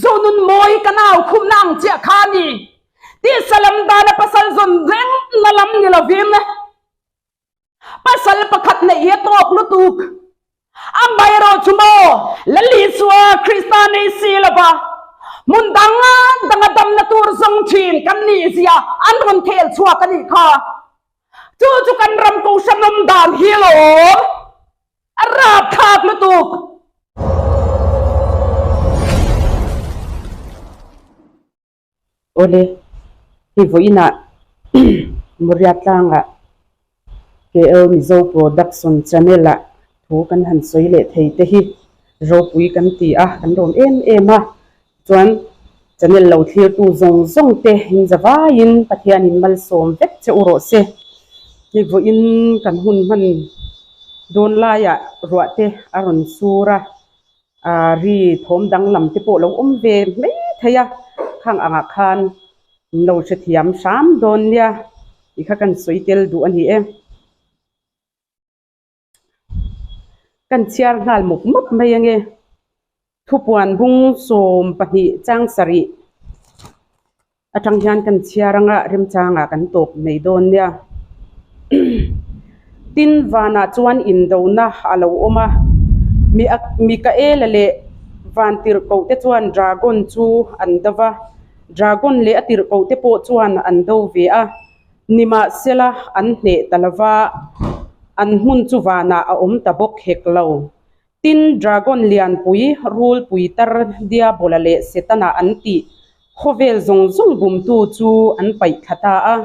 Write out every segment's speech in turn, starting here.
Zonun mawi ka nau khumna ang chiah kha a ni. Tisa lam dana pasal zawn reng na lam ni lovin pasal pakhat neih hi a tawk lutuk. Amaherawh chu maw Lal Isua Krista nei si lova hmun dang danga damna tur zawng thin kan nih zia an rawn khel chhuak a nih kha. Chu chu kan ram kohhran awm dan hi alawm. A rapthlak lutuk. Awle, hei vawiinah Moria tlangah KL Mizo Production Channel ah thu kan han sawi leh thei te hi ropui kan ti a, kan lawm em em a. Chuan channel lo thlirtu zawng zawng te in za vaiin Pathianin malsawm vek che u rawh se. Hei vawiin kan hun hman dawn laiah ruah te a rawn sur a. Aa ri thawm danglam te pawh lo awm ve mai thei a, khang angah khan min lo hrethiam hram dawn nia tih kha kan sawi tel duh a ni e. Kan chhiar nghal mawp mawp mai ange. Thupuan bung 12 chang sarih Atang hian kan chhiar anga remchangah kan tawp mai dawn nia. Tin, vanah chuan indona a lo awm a, Mikaela leh van tirhkohte chuan dragon chu an do va, dragon leh a tirhkohte pawh chuan an do ve a, nimahsela an hneh ta lo va, an hmun chu vanah a awm ta bawk hek lo. Tin, dragon lianpui, rulpui tar Diabola leh Setana an tih Khawvel zawng zawng bumtu chu an paih thla ta a,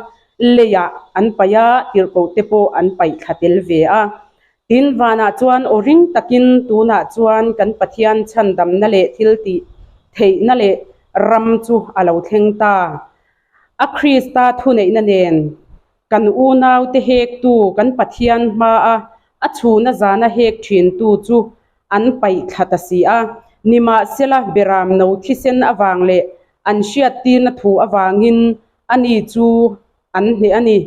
leiah an paih a, tirhkohte pawh an paih thla tel ve a. Tin, vanah chuan aw ring takin tunah chuan kan Pathian chhandamna leh thil tih theihna leh ram chu a lo thleng ta. A Krista thuneihna nen kan unaute hektu kan Pathian hmaa a chhuna zana hek thintu chu an paih thla ta si a. Nimahsela, Beram no thisen avang leh an hriattirna thu avangin ani chu an hneh a ni.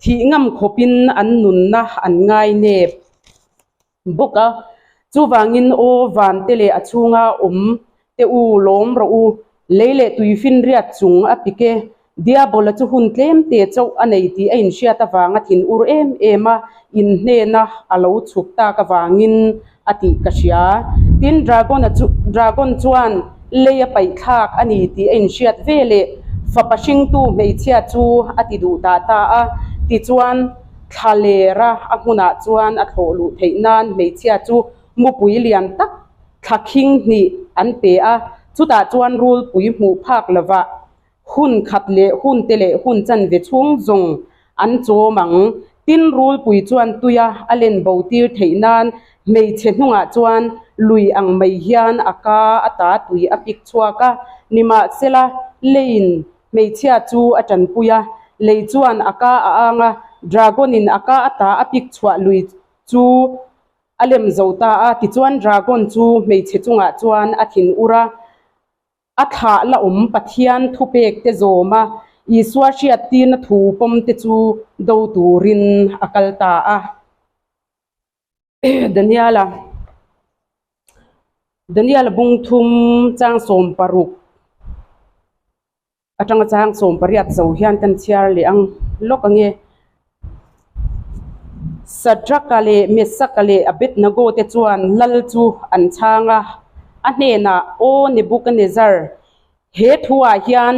Thih ngam khawpin an nunna an ngai nep bawk a. Chuvangin aw vante leh a chhunga awm te u lawm rawh u, lei leh tuifinriat chung a pik e. Diabola chu hun tlem te chauh a nei tih a inhriat avanga thin ur em em a, in hnena a lo chhuk tak avangin a tih ka hria. Tin, Dragon-a chu Dragon chuan lei a paih thlak a ni tih a inhriat ve leh fapa hringtu hmeichhia chu a ti duh dah ta a, tichuan thla lera a hmunah chuan a thlawh luh theih nan hmeichhia chu mupui lian tak thla khing hnih an pe a, chutah chuan rulpui hmuh phak lovah Hun khat leh hun te leh hun chanve chhung zawng an chawm ang. Tin, rulpui chuan tuia a len bo tir theih nan hmeichhe hnungah chuan lui ang mai hian a ka ata tui a pik chhuak a. Nimahsela, leiin hmeichhia chu a tanpui a, lei chuan a ka a ang a, dragon-in a ka ata a pik chhuah lui chu a lem zo ta a. Tichuan, dragon chu hmeichhe chungah chuan a thin ur a. A thlah la awm Pathian thupek te zawm a, Isua hriattirna thu pawm te chu do turin a kal ta a. Daniela Daniela bung thum chang 16 atanga chang 18 zo hian kan chhiar leh ang lawk ange. Sadraka leh Mesaka leh Abednego te chuan lal chu an chhang a, a hnenah, Aw Nebukanezzar, he thuah hian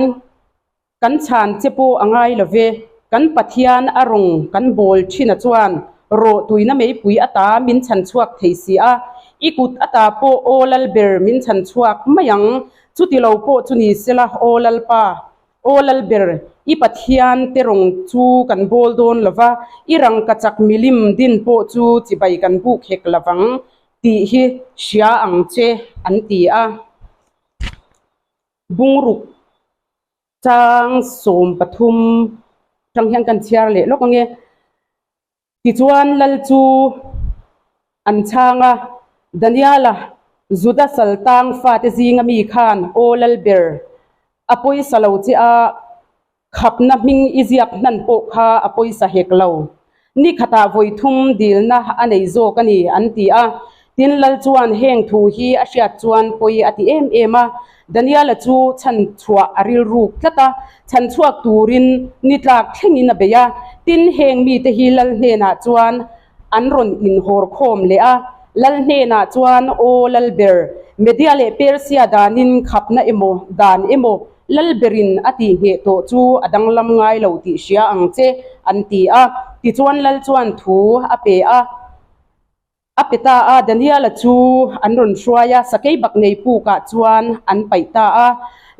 kan chhan che pawh a ngai lo ve, kan Pathian a rawng kan bawl thin a chuan rawh tuina meipui ata min chhan chhuak thei si a, i kut ata pawh aw lalber min chhan chhuak mai ang, chuti lo pawh chu ni sela aw lalpa, Aw Lalber, i Pathian te rawng chu kan bawl dawn lo va, i rangkachak milim din pawh chu chibai kan buk hek lo vang tih hi hria ang che, an ti a. Bungruk chang 13 tang hian kan chhiar leh lawk ange. Tichuan Lal chu an chhang a, Daniela, Juda saltang fate zinga mi khan Aw Lalber, a pawisa lo che a, khapna hming i ziak hnan pawh kha a pawisa hek lo. Ni khatah vawi thum dilna a nei zawk a ni, an ti a. Tin, Lal chuan heng thu hi a hriat chuan pawi a ti em em a. Daniela chu chhan chhuah a rilruk tlat a, chhan chhuak turin ni tlak thlengin a bei a. Tin, heng mite hi Lal hnenah chuan an rawn inhawr khawm leh a. Lal hnenah chuan, Aw Lalber, Media leh Persia danin khapna emaw, dan emaw, Lalberin a tihngheh tawh chu a danglam ngai lo tih hria ang che, an ti a. Tichuan Lal chuan thu a pe a. A pe ta a, Daniela chu an rawn hruai a, sakei bak nei pukah chuan an paih ta a.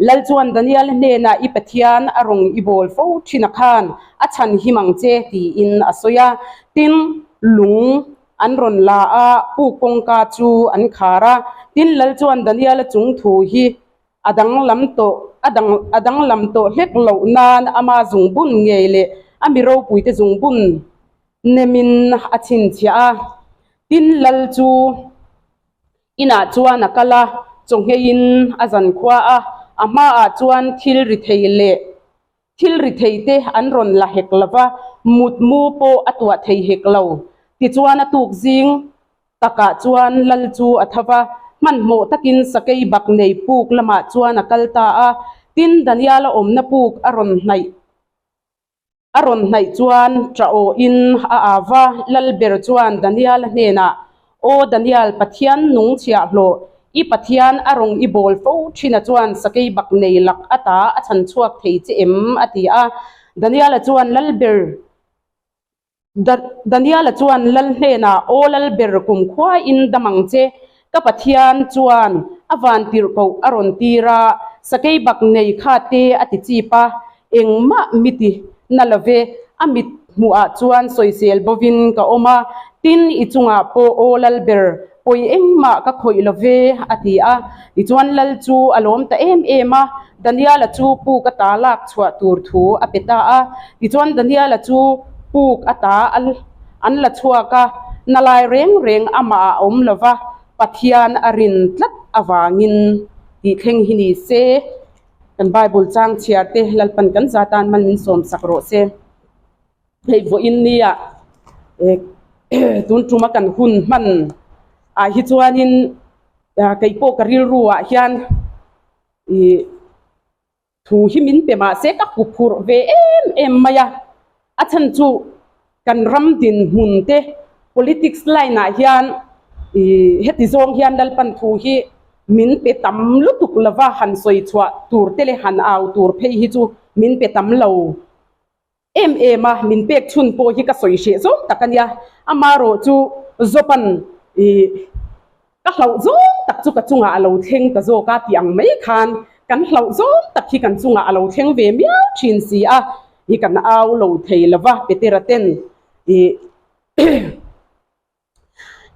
Lal chuan Daniela hnenah, I Pathian a rawng i bawl fo thin a khan, a chhan him ang che, tiin a sawi a. Tin, lung an rawn la a, puk kawngka chu an khar a. Tin, Lal chuan Daniela chung thu hi a danglam tawh a dang a danglam tawh hlek loh nan ama zungbun ngei leh a mi ropuite zungbun nemin a chhinchhiah a. Tin, Lal chu inah chuan a kal a, chawngheiin a zankhua a, a hmaah chuan thil ri thei leh thil ri thei te an rawn la hek lo va, mutmu pawh a tuah thei hek lo. Tichuan a tuk zing takah chuan Lal chu a tho va, hmanhmawh takin sakei bak nei puk lamah chuan a kal ta a. Tin, Daniel-a awmna puk a rawn hnaih. A rawn hnaih chuan ṭah awhin a au va, Lalber chuan Daniel-a hnenah, Aw Daniel, Pathian nung chhiahhlawh, i Pathian a rawng i bawl fo ṭhina chuan sakei bak nei lak ata a chhan chhuak thei che em? a ti a. Daniel-a chuan Lalber Daniel-a chuan Lal hnenah, Aw Lalber, kumkhuain dam ang che, ka Pathian chuan a vantirhkoh a rawn tir a, sakei bak nei kha te a ti chip a, engmah mi ti na lo ve, a mit hmuhah chuan sawisel bovin ka awm a, tin i chungah pawh Aw Lalber, pawi engmah ka khawih lo ve, a ti a. Tichuan Lal chu a lawm ta em em a, Daniel-a chu puk ata lak chhuah tur thu a pe ta a. Tichuan Daniel-a chu puk ata an la chhuak a, na lai reng reng amah a awm lo va, Pathian a rin tlat avangin tih thleng hi ni se. Kan Bible chang chhiar te Lalpan kan za tan mal min sawm sak rawh se. Hei vawiin nia tun tuma kan hun hman ah hi chuanin kei pawh ka rilru ah hian Ih thu hi min pe mah se ka hu phurh ve em em mai a, a chhan chu kan ram dinhmun te politics line ah hian ih heti zawng hian Lalpan thu hi min pe tam lutuk lova han sawi chhuah tur te leh han au tur phei hi chu min pe tam lo. Em em a, min pek chhun pawh hi ka sawi hreh zawng tak a nia. Amarawh chu Job-a'n ih ka hlauh zawng tak chu ka chungah a lo thleng ta zawk a tih ang mai khan kan hlauh zawng tak hi kan chungah a lo thleng ve miau thin si a, hi kan au lo thei lo va Petera ten ih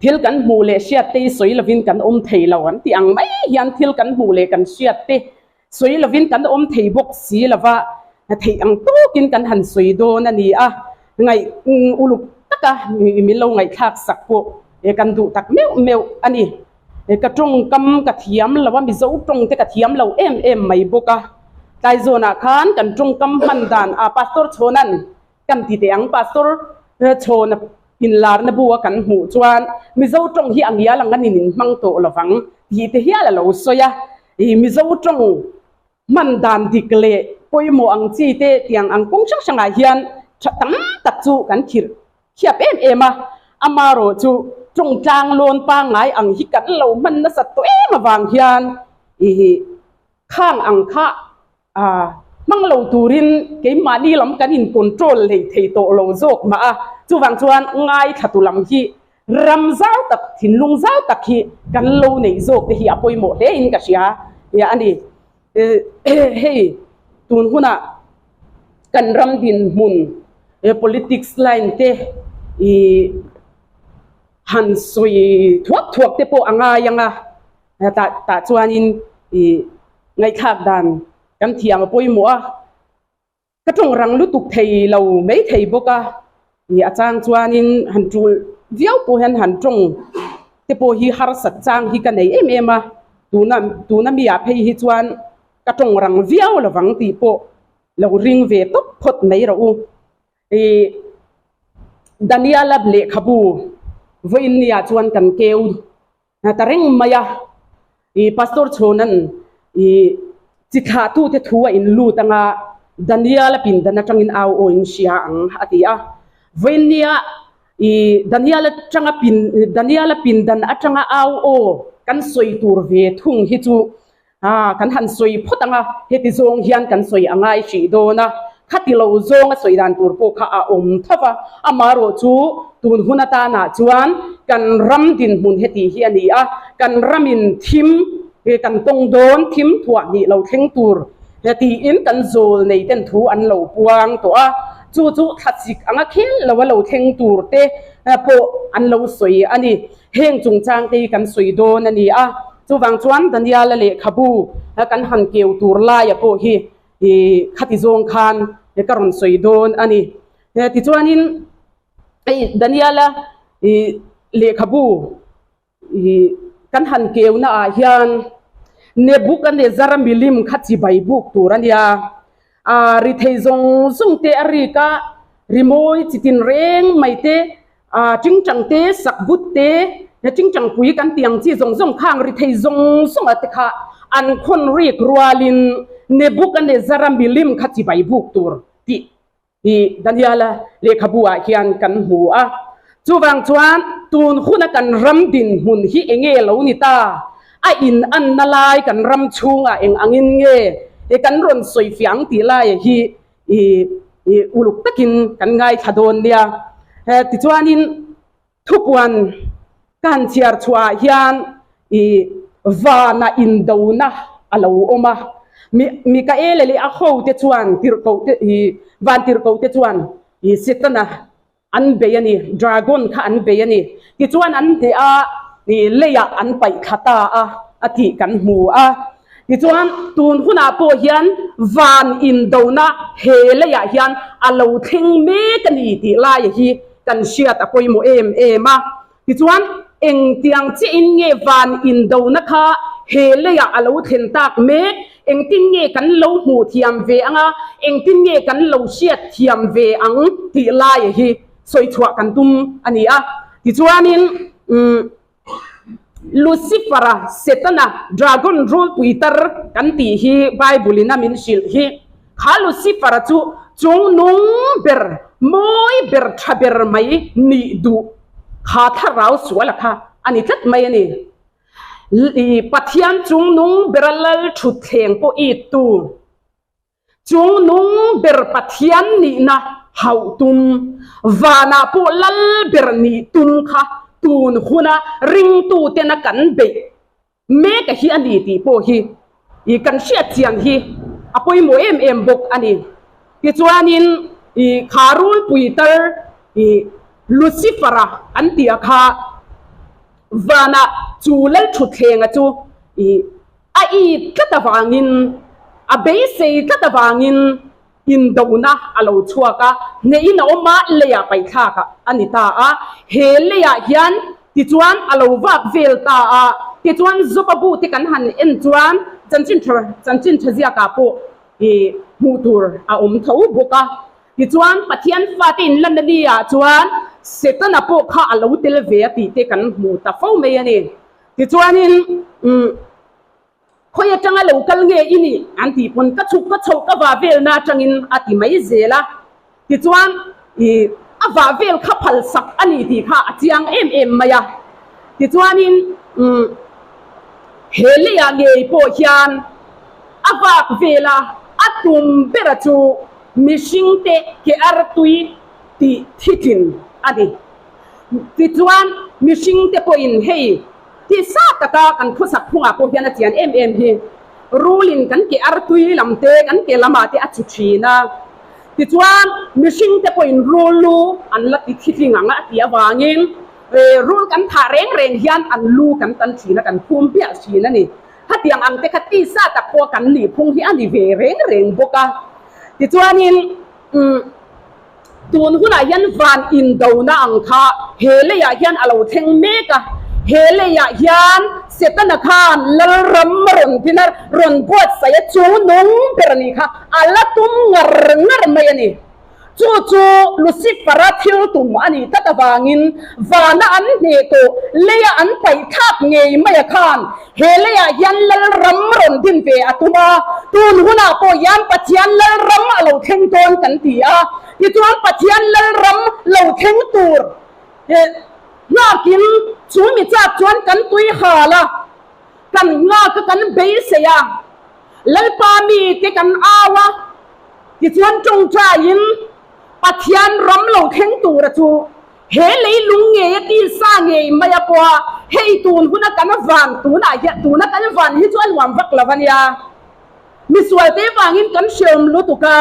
Thil kan hmuh leh hriat te hi sawi lovin kan awm thei lo an tih ang mai hian thil kan hmuh leh kan hriat te sawi lovin kan awm thei bawk si lova theih ang tawkin kan han sawi dawn a ni a, ngaih uluk taka min lo ngaihthlak sak pawh kan duh tak meuh meuh a ni. Ka tawngkam ka thiam lo a, Mizo tawng te ka thiam lo em em mai bawk a, Tlaizawnah khan kan tawngkam hman dan a Pastor Chhawna'n Kan ti teh ang Pastor Chhawna inlarna bu a kan hmuh chuan Mizo tawng hi a ngial ang a nin in hmang tawh lovang tih te hial a lo sawi a. Ih Mizo tawng hman dan dik leh pawimawh ang chi te tiang ang kawng hrang hrangah hian tha tam tak chu kan khirh khiap em em a. Amarawh chu tawng tlang lawn pangngai ang hi kan lo hman nasat tawh em avang hian ih Khang ang kha hmang lo turin keimahni lam kan in control hlei thei tawh lo zawk mah a, chuvang chuan ngaithla tu lam hi ram zau tak, thinlung zau tak hi kan lo neih zawk te hi a pawimawh hle in ka hria a ni. Hei tun hunah kan ram dinhmun politics line te ih han sawi thuak thuak te pawh a ngai ang a. Tah tah chuanin ih ngaihthlak dan kan thiam a pawimawh a, ka tawng rang lutuk thei lo mai thei bawk a, ih a chang chuanin han tul viau pawh hian han tawng te pawh hi harsat chang hi ka nei em em a, tuna tuna mi ah phei hi chuan ka tawng rang viau lovang tih pawh lo ring ve tawp phawt mai rawh u. Ih Daniel-a lehkhabu vawiin ni ah chuan kan keu. ta reng mai a. I Pastor Chhawna'n i chi thlahtute thu a in lut anga Daniel-a pindan atangin au aw in hria ang a ti a. Vawiinnia i Daniel atanga pin Daniel-a pindan atanga au aw kan sawi tur ve thung hi chu A, kan han sawi phawt ang a, heti zawng hian kan sawi a ngai hrih dawn a, khati lo zawnga sawi dan tur pawh kha a awm tho va, amaherawh chu tun hun atanah chuan kan ram dinhmun heti hi a ni a, kan ramin thim kan tawng dawn, thim thuah hnih lo thleng tur tiin kan zawl nei ten thu an lo puang tawh a, chu chu thlasik anga khel lo a lo thleng tur te pawh an lo sawi a ni. Heng chungchang te hi kan sawi dawn a ni a, chuvang chuan Daniela lehkhabu kan han keu tur laia pawh hi khati zawng khan ka rawn sawi dawn a ni. Tichuanin hei Daniela lehkhabu kan han keuna ah hian Nebuchadnezzar-a milim kha chibai buk tur a nia, ri thei zawng zawng te a rik a, rimawi chitin reng mai te Aa tingtang te, sakbut te, he tingtang pui kan tih ang chi zawng zawng khang ri thei zawng zawng a te kha an khawn rik rualin Nebuchadnezzar-a milim kha chibai buk tur tih hi Daniel-a lehkhabu ah hian kan hmu a. Chuvang chuan tun huna kan ram dinhmun hi enge lo ni ta? A in anna lai kan ram chhungah eng angin nge kan rawn sawi fiah ang tih laia hi I i uluk takin kan ngaithla dawn nia. He tichuanin thupuan ka han chhiar chhuahah hian i vana indona a lo awm a. Mi Mikaela leh a hote chuan tirhkohte i van tirhkohte chuan i Setana An bei a ni, dragon kha an bei a ni. Tichuan an hneh a, ih leiah an paih thla ta a, a tih kan hmu a. Tichuan tun hunah pawh hian van indona he leiah hian a lo thleng mek a ni tih laia hi kan hriat a pawimawh em em a. Tichuan, engtiang chiahin nge van indona kha he leiah a lo thlen tak mek? Engtin nge kan lo hmuh thiam ve ang a, engtin nge kan lo hriat thiam ve ang tih laia hi sawi chhuah kan tum a ni a. Tichuanin, umm, Lucifer-a, Setana, dragon rulpui tar kan tih hi Bible-in a min hrilh hi. Kha Lucifer-a chu chungnung ber, mawi ber, tha ber mai nih duh kha thlarau suala kha a ni tlat mai a ni. Pathian chungnung bera lal thutthleng pawh it tu, chungnung ber Pathian nihna hauh tum, vanah pawh lal ber nih tum kha tun huna ringtutena kan beih Meka hi a ni tih pawh hi i kan hriat chian hi a pawimawh em em bawk a ni. Tichuanin i kha rulpui tar i Lucifer-a an tih a kha vanah chu Lalthutthlenga chu i a it tlat avangin a beisei tlat avangin Indona a lo chhuak a, hnehin a awm a, leiah paihthlak a ni ta a. He leiah hian tichuan a lo vak vel ta a, tichuan Joba bu te kan han en chuan chanchin tha chanchin tha ziakah pawh ih hmuh tur a awm tho bawk a. Tichuan Pathian fate inlan a ni ah chuan Setana pawh kha a lo tel ve a tih te kan hmu ta fo mai a ni. Tichuanin umm. Khawi atanga lo kal nge i nih? An tih pawn ka chhuk ka chhoh ka vah velna atangin a ti mai zel a. Tichuan i a vah vel kha phal sak a ni tih kha a chiang em em mai a. Tichuanin umm he leiah ngei pawh hian a vak vela a tum bera chu mihringte ke artui tih thitlin a ni. Tichuan, mihringte pawhin hei tisa taka kan thusak phungah pawh hian a chian em em hi. Rulin kan ke artui lam te, kan ke lamah te a chu thin a. Tichuan, mihringte pawhin rul lu an la ti thitling ang a tih avangin rul kan thah reng reng hian an lu kan tan thin a, kan phum piah thin a ni. Khatiang ang te kha tisa tak pawh kan nih phung hi a ni ve reng reng bawk a. Tichuanin, umm. Tun hunah hian van indona ang kha he leiah hian a lo thleng mek a. He leiah hian Setana khan Lalram rawn din a, rawn buatsaih a, chu nung ber a nih kha a la tum ngar ngar mai a ni. Chu chu Lucifer-a thil tum a nih tlat avangin vana an hneh tawh leia an paih thlak ngei maia khan he leiah hian Lalram rawn din ve a tum a, tun hunah pawh hian Pathian Lalram a lo thleng dawn kan ti a, tichuan Pathian Lalram lo thleng tur nghakin chu mi chak chuan kan tui hal a, kan nghak a kan beisei a, Lalpa mite kan au a, tichuan tawngtaiin Pathian ram lo thleng tura chu he leilung ngei a tisa ngei mai a pawh a, hei tun huna kan van tunah hian tuna kan van hi chu a nuam vak lo a nia. Misualte vangin kan hreawm lutuk a,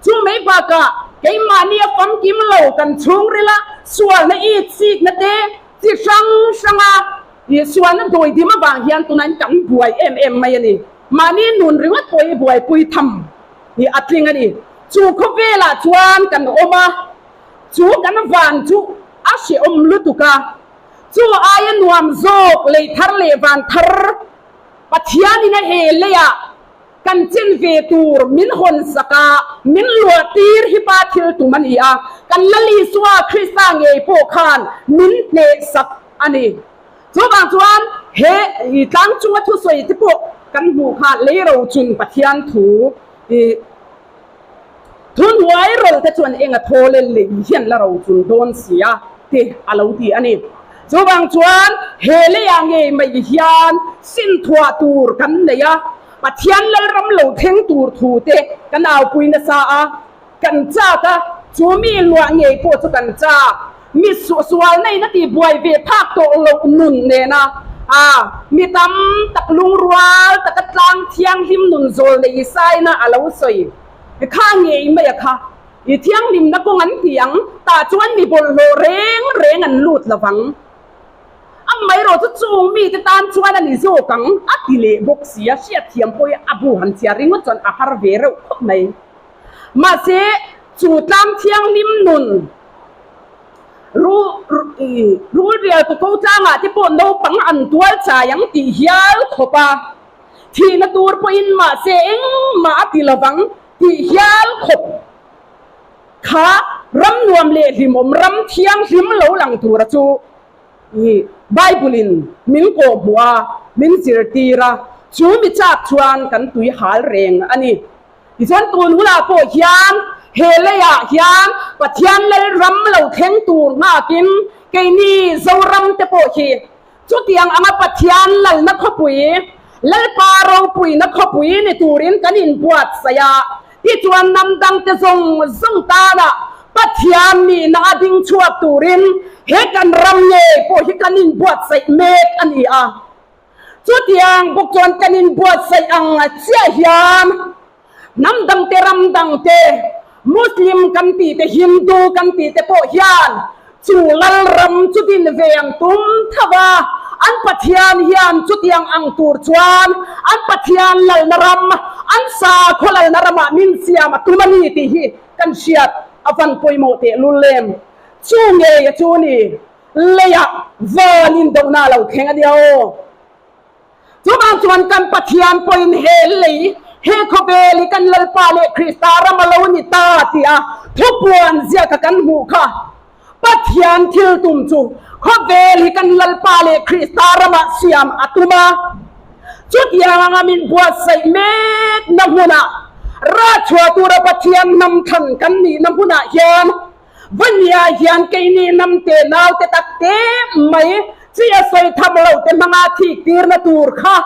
chu mai bakah keimahni a famkim lo kan chhungril a, sualna itsikna te chi hrang hranga Ih sualna dawidim avang hian tunah kan buai em em mai a ni. Mahni nun ringawt pawh hi buaipui tham hi a tling a ni. Chu khawvelah chuan kan awm a, chu kan van chu a hrehawm lutuk a. Chu aia nuam zawk lei thar leh van thar Pathianin a he leiah kan chen ve tur min hawn sak a, min luah tir hi pa thil tum a ni a. Kan Lal Isua Krista ngei pawh khan min hneh sak a ni. Chuvang chuan he i tlang chunga thusawi te pawh kan hmuh kha leirochun Pathian thu i thuhnuai rawlh te chuan eng a thaw le lei hian la rochun dawn si a te a lo ti a ni. Chuvang chuan he leiah ngei mai hian sinthuah tur kan nei a, Pathian Lalram lo thleng tur thu te kan aupui nasa a. Kan chak a, chu mi luah ngei pawh chu kan chak. Mi sual neiin a tih buai ve phak tawh loh nun nena a mi tam tak lungrual taka tlang thianghlim nun zawl nei saina a lo sawi kha ngei mai a kha. I thianghlimna kawng an ti ang, tah chuan mi bawlhhlawh reng reng an lut lo vang. Amaherawh chu chung mite tan chuan a ni zawk ang a ti leh bawk si a, hriatthiam pawh hi a bu han chhiar ringawt chuan a har ve reuh khawp mai. Mahse, chu tlang thianghlim nun rulrial kaw ko tlangah te pawh naupang an tual chai ang tih hial khawp a, thihna tur pawhin mahse engmah a ti lovang tih hial khawp kha ram nuam leh hlimawm ram thianghlim lo lang tura chu Bible-in min kawhhmuh a, min zirtir a, chu mi chak chuan kan tui hal reng a ni. Tichuan tun hunah pawh hian he leiah hian Pathian Lalram lo thleng tur nghakin keini Zoram te pawh hi chutiang anga Pathian lalna khawpui, Lalpa ropuina khawpui ni turin kan inbuatsaih a. Tichuan hnam dangte zawng zawng tana Pathian nihna a ding chhuak turin he kan ram ngei pawh hi kan inbuatsaih mek a ni a. Chutiang bawk chuan kan inbuatsaih ang chiah hian hnam dangte ram dangte, Muslim kan tih te, Hindu kan tih te pawh hian chu Lalram chu din ve ang tum tho a, an Pathian hian chutiang ang tur chuan an Pathian lalna ram, an sakhaw lalna ramah min siam a tum a ni tih hi kan hriat a van pawimawh tehlul em. Chu ngei a chu ni. Leiah van indohna a lo thleng a nia aw. Chuvang chuan kan Pathian pawhin he lei, he khawvel hi kan Lalpa leh Krista ram a lo ni ta tia thupuan ziaka kan hmuh kha Pathian thil tum chu khawvel hi kan Lalpa leh Krista ramah siam a tum a. Chutiang anga min buatsaih mekna hmunah rah chhuah tura Pathian hnam thlan kan nihna hmunah hian Vania hian keini hnamte naute tak te mai chi a sawi tham lo te hmanga thik tirna tur kha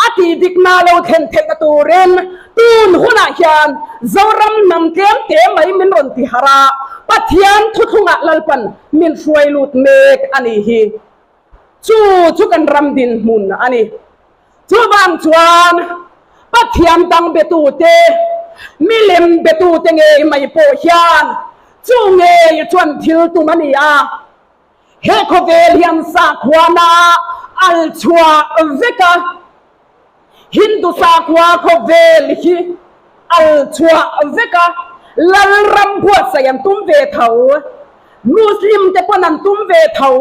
a tih dikna lo thlen theihna turin tun hunah hian Zoram hnam tlem te mai min rawn ti harh a, Pathian thuthlungah Lalpan min hruai lut mek a nih hi. Chu chu kan ram dinhmun a ni. Chuvang chuan Pathian dang betute, milem betute ngei mai pawh hian chu ngei chuan thil tum a ni a. He khawvel hian sakhuana al chhuah vek a, Hindu sakhua khawvel hi al chhuah vek a, Lalram buatsaih an tum ve tho. Muslim te pawn an tum ve tho.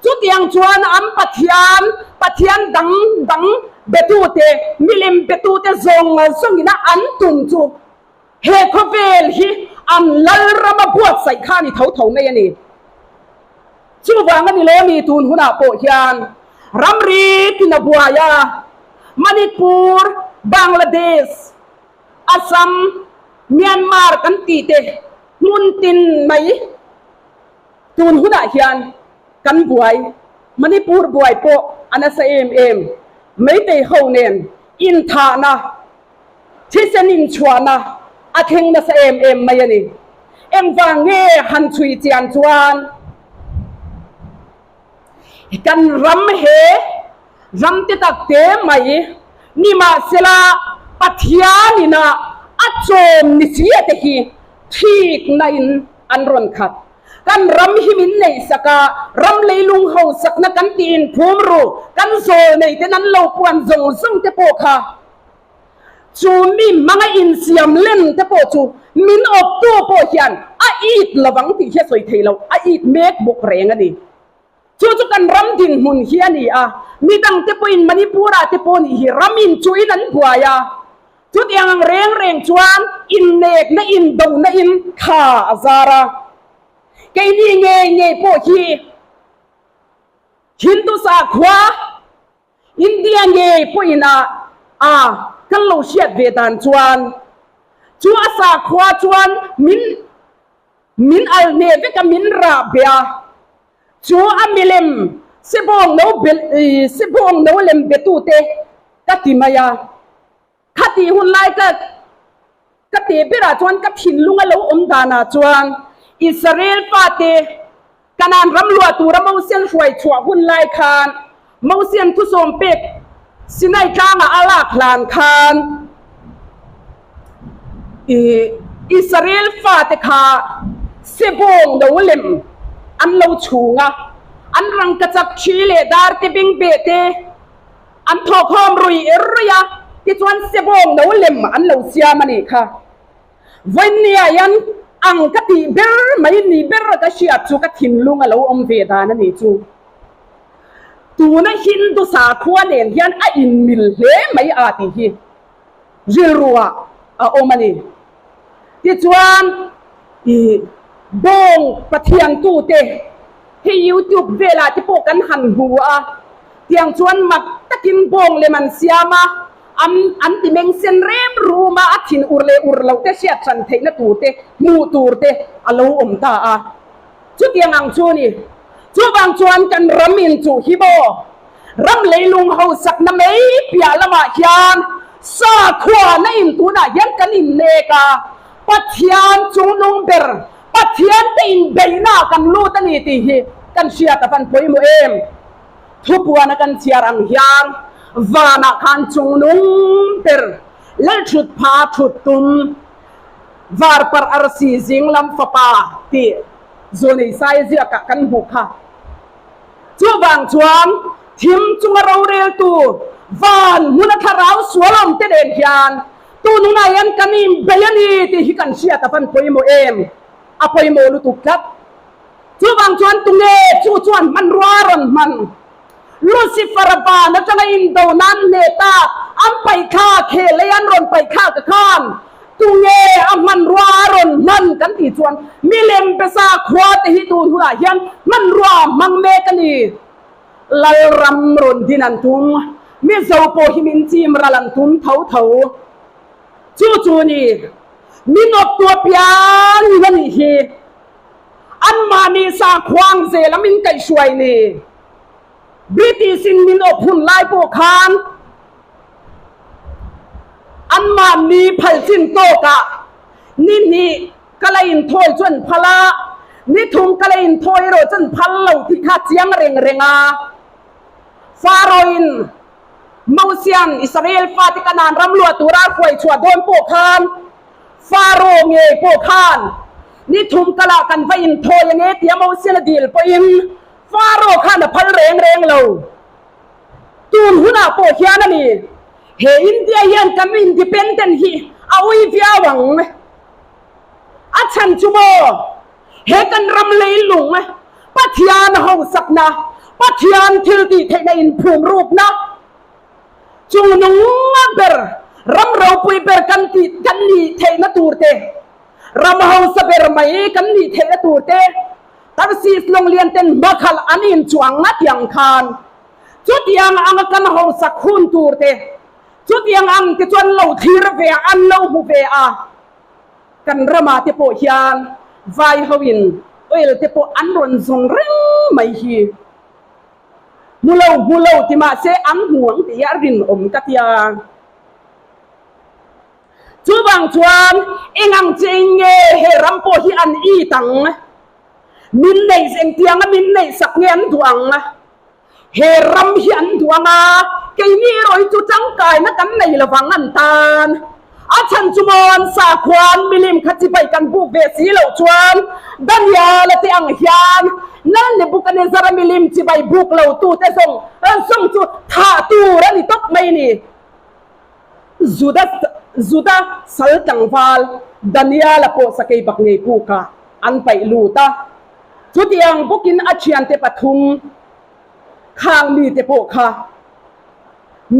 Chutiang chuan an Pathian, Pathian dang dang betute, milem betute zawng zawngin a an tum chu he khawvel hi an lalrama buatsaih kha a ni tho tho mai a ni. Chuvang a ni lo mi tun hunah pawh hian ramri tin a buai a, Manipur, Bangladesh, Assam, Myanmar kan tih te hmun tin mai tun hunah hian kan buai. Manipur buai pawh a nasa em em. Meitei ho nen inthahna Thisen inchhuahna a thleng nasa em em mai a ni. Engvang nge han chhui chian chuan kan ram he ram te tak te mai nimahsela Pathianin a a chawm ni sia te hi thikna in an rawn khat. Kan ram hi min neihsak a, ram leilung hausakna kan tih inphum ru, kan zawl nei ten an lo puan zawng zawng te pawh kha Chu mi hmanga insiam len te pawh chu min awptu pawh hian a it lovang tih hi a sawi thei lo, a it mek bawk reng a ni. Chu chu kan ram dinhmun hi a ni a, midang te pawhin Manipur-ah te pawh nih hi ram inchuhin an buai a, chutiang ang reng reng chuan innekna indona in thla a zar a, keini ngei ngei pawh hi Hindu sakhua, India ngei pawhin a a kan lo hriat ve dan chuan chu a sakhua chuan min min al hneh vek a min rah beh a, chu a milem sebawng no be sebawng no lem betute ka ti mai a. Khatih hun lai ka ka teh berah chuan ka thinlung a lo awm danah chuan Israel fate Kanaan ram luah tura Mosian hruai chhuah hun lai khan Mosian thusawm pek Sinai tlangah a lak hlan khan ih Israel fate kha sebawng lo lem an lo chhung a, an rangkachak thi leh dar te bengbeh te, An thawkhawm rui rui a, tichuan sebawng no lem an lo siam a nih kha. Vawinia hian ang ka tih ber mai ni ber a ka hriat chu ka thinlung a lo awm ve dan a nih chu. Tuna Hindu sakhua nen hian a inmil hle mai a tih hi rilruah a awm a ni. Tichuan ih bawng pathiantute hi YouTube velah te pawh kan han hmu a, tiang chuan mak takin bawng lem an siam a, an an ti meng sen rem rum a, a thin ur leh ur loh te hriat hran theihna tur te hmuh tur te a lo awm ta a. Chutiang ang chu a ni. Chuvang chuan kan ram in chuh hi maw? Ram leilung hausakna mai piah lamah hian sakhuana in tunah hian kan innek a, Pathian chungnung ber, Pathian te inbeihna ah kan lut a ni tih hi kan hriat a van pawimawh em? Thupuana kan chhiar ang hian vanah khan chungnung ber Lalthut pha thut tum Varparh arsi zinglam fapa tih Zunei Sai ziakah kan hmuh kha. Chuvang chuan thim chunga roreltu van hmuna thlarau sual awm te nen hian tununah hian kan inbei a ni tih hi kan hriat a van pawimawh em? A pawimawh lutuk tlat. Chuvang chuan tunge chu chuan hmanrua rawn hman? Lucifer-a van atanga indo nan hneh tak an paih thlak he lei an rawn paih thlak a khan tunge a hmanrua a rawn hman kan tih chuan milem besa khua te hi tun hunah hian hmanrua a hmang mek a ni. Lalram rawn din an tum, Mizo pawh hi min chim ral an tum tho tho. Chu chu ni, min awptu apiang in a nih hi. Anmahni sakhuang zel a min kaihhruai ni. British in min awp hun lai pawh khan anmahni phal chin tawkah ni hnih ka la inthawi chu an phal a, ni thum ka la inthawi erawh chu an phal lo tih kha chiang reng reng a. Pharaoh-in Mosian Israel fate Kanaan ram luah tura a hruai chhuah dawn pawh khan Pharaoh ngei pawh khan ni thum kalah kan va inthawi ange tia Mosian a dil pawhin Pharaoh khan a phal reng reng lo. Tun hunah pawh hian a ni, he India hian kan independent hi a ui viau ang. A chhan chu maw, he kan ram leilung Pathian hausakna, Pathian thil tih theihna inphum rukna, chungnung ber, ram ropui ber kan tih kan nih theihna tur te. Ram hausa ber mai kan nih theihna tur te, Tarsis lawnglian ten hmakhalh an inchuang nga tiang khan chutiang anga kan hausak hun tur te, chutiang ang te chuan lo thlir ve a, an lo hmu ve a. Kan ramah te pawh hian vai hoin oil te pawh an rawn zawng reng mai hi. Hmu lo hmu lo ti mahse an hmu ang tih hi a rinawm ka tia. Chuvang chuan eng ang che in nge he ram pawh hi an it ang? Min neih engtianga min neih sak nge an duh ang? He ram hi an duh ang a, keini erawh hi chu tangkaina kan nei lovang an tan. A chhan chu maw an sakhuan milim kha chibai kan buk ve si loh chuan Daniel-a te ang hian Lal Nebuchadnezzar-a milim chibai buk lo tute zawng zawng chu thah tur a ni tawp mai ni. Juda Juda sal tlangval Daniel-a pawh sakei bak ngei pukah an paih lut a. Chutiang bawkin a thiante pathum khang mite pawh kha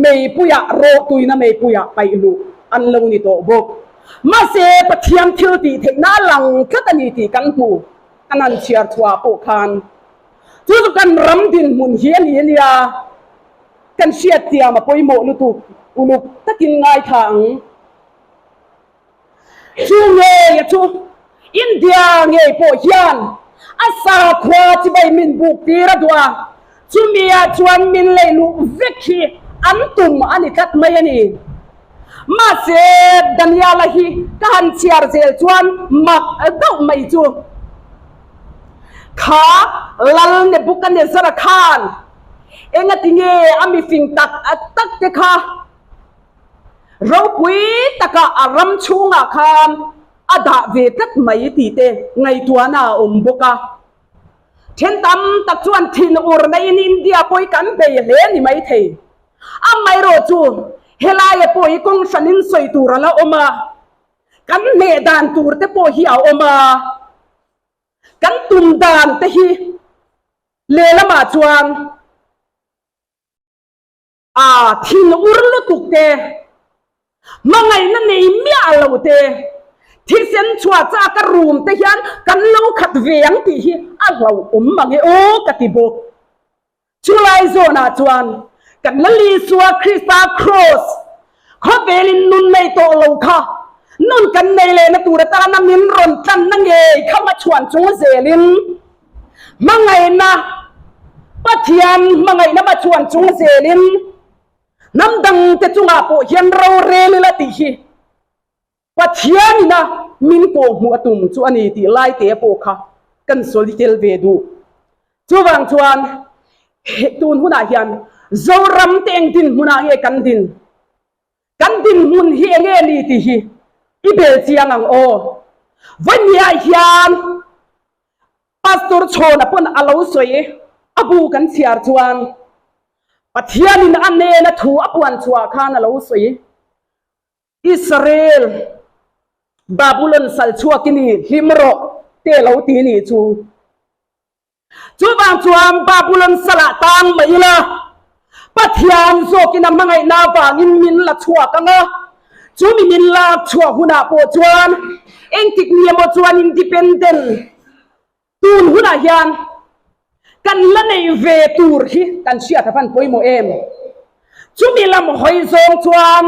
meipuiah rawhtuina meipuiah paih luh an lo ni tawh bawk. Mahse, Pathian thil tih theihna a lang tlat a ni tih kan hmu kan han chhiar chhuah pawh khan chu chu kan ram dinhmun hi a ni a nia. Kan hriattiam a pawimawh lutuk uluk takin ngaithla ang. Chu ngei a chu India ngei pawh hian a sakhua chibai min buk tir a duh a, chumi ah chuan min lei luh vek hi an tum a ni tlat mai a ni. Mahse Daniela hi ka han chhiar zel chuan mak deuh mai chu kha Lal Nebuchadnezzar-a khan engati nge a mifing tak tak te kha Ropui taka a ram chhungah khan a dah ve tlat mai tih te ngaihtuahna a awm bawk a. Then tam tak chuan thinur naiin India pawh hi kan bei hle ni maithei. Amaherawh chu helaia pawh hi kawng hranin sawi tur a la awm a, kan hneh dan tur te pawh hi a awm a, kan tum dan te hi lehlamah chuan A thin ur lutuk te, hmangaihna nei miah lo te, thisen chhuah chak a rum te hian kan lo khat ve ang tih hi a hlauhawm mang e aw ka ti bawk. Chulai zawnah chuan kan Lal Isua Krista Kraws khawvelin nun nei tawh lo kha nun kan nei lehna tur atana min rawn tlanna ngei kha hmachhuan chung zelin Hmangaihna, Pathian hmangaihna hmachhuan chung zelin hnam dangte chungah pawh hian rorel ila tih hi Pathianina min kawhhmuh a tum chu a ni tih laite pawh kha kan sawi tel ve duh. Chuvang chuan tun hunah hian Zoram te eng dinhmunah nge kan din? Kan dinhmun hi eng nge ni tih hi i bel chiang ang aw. Vawinia hian Pastor Chhawna pawn a lo sawi a bu kan chhiar chuan Pathianin a nena thu a puan chhuah khan a lo sawi Israel Babulon sal chhuak i ni hlim rawh te lo ti ni chu. Chuvang chuan Babulon salah tang mai ila Pathian zawkin a hmangaihna avangin min la chhuak ang a, chumi min lak chhuah hunah pawh chuan engtik ni emaw chuan independent tun hunah hian kan la nei ve tur hi kan hriat a van pawimawh em. Chumi lam hawi zawng chuan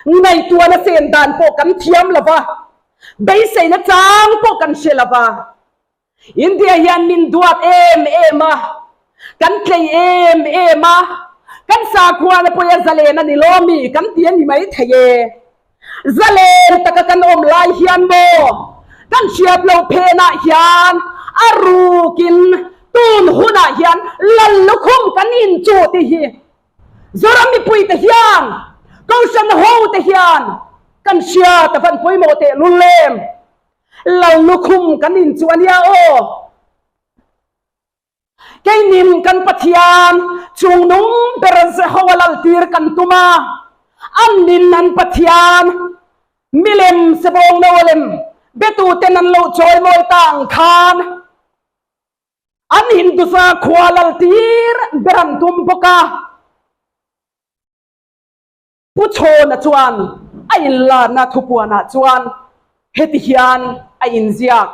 ngaihtuahna chen dan pawh kan thiam lo va, beiseina chang pawh kan hre lo va. India hian min duat em em a, kan tlei em em a, kan sakhuana pawh a zalen a ni lo mi kan ti a ni mai thei e. Zalen taka kan awm lai hian maw kan hriat loh phenah hian a rukin tun hunah hian lal lukhum kan inchuh tih hi Zoram mipuite hian Kohhran hote hian kan hriat a van pawimawh tehlul em. Lal lukhum kan in chu a nia aw. Keinin kan Pathian chungnung ber Jehowa laltir kan tum a, annin an Pathian milem sebawng no lem betuten an lo chawimawi ta ang khan an Hindusa khua laltir ber an tum bawk a. Pu Chhawna chuan a inlarna thupuanah chuan. Heti hian a inziak.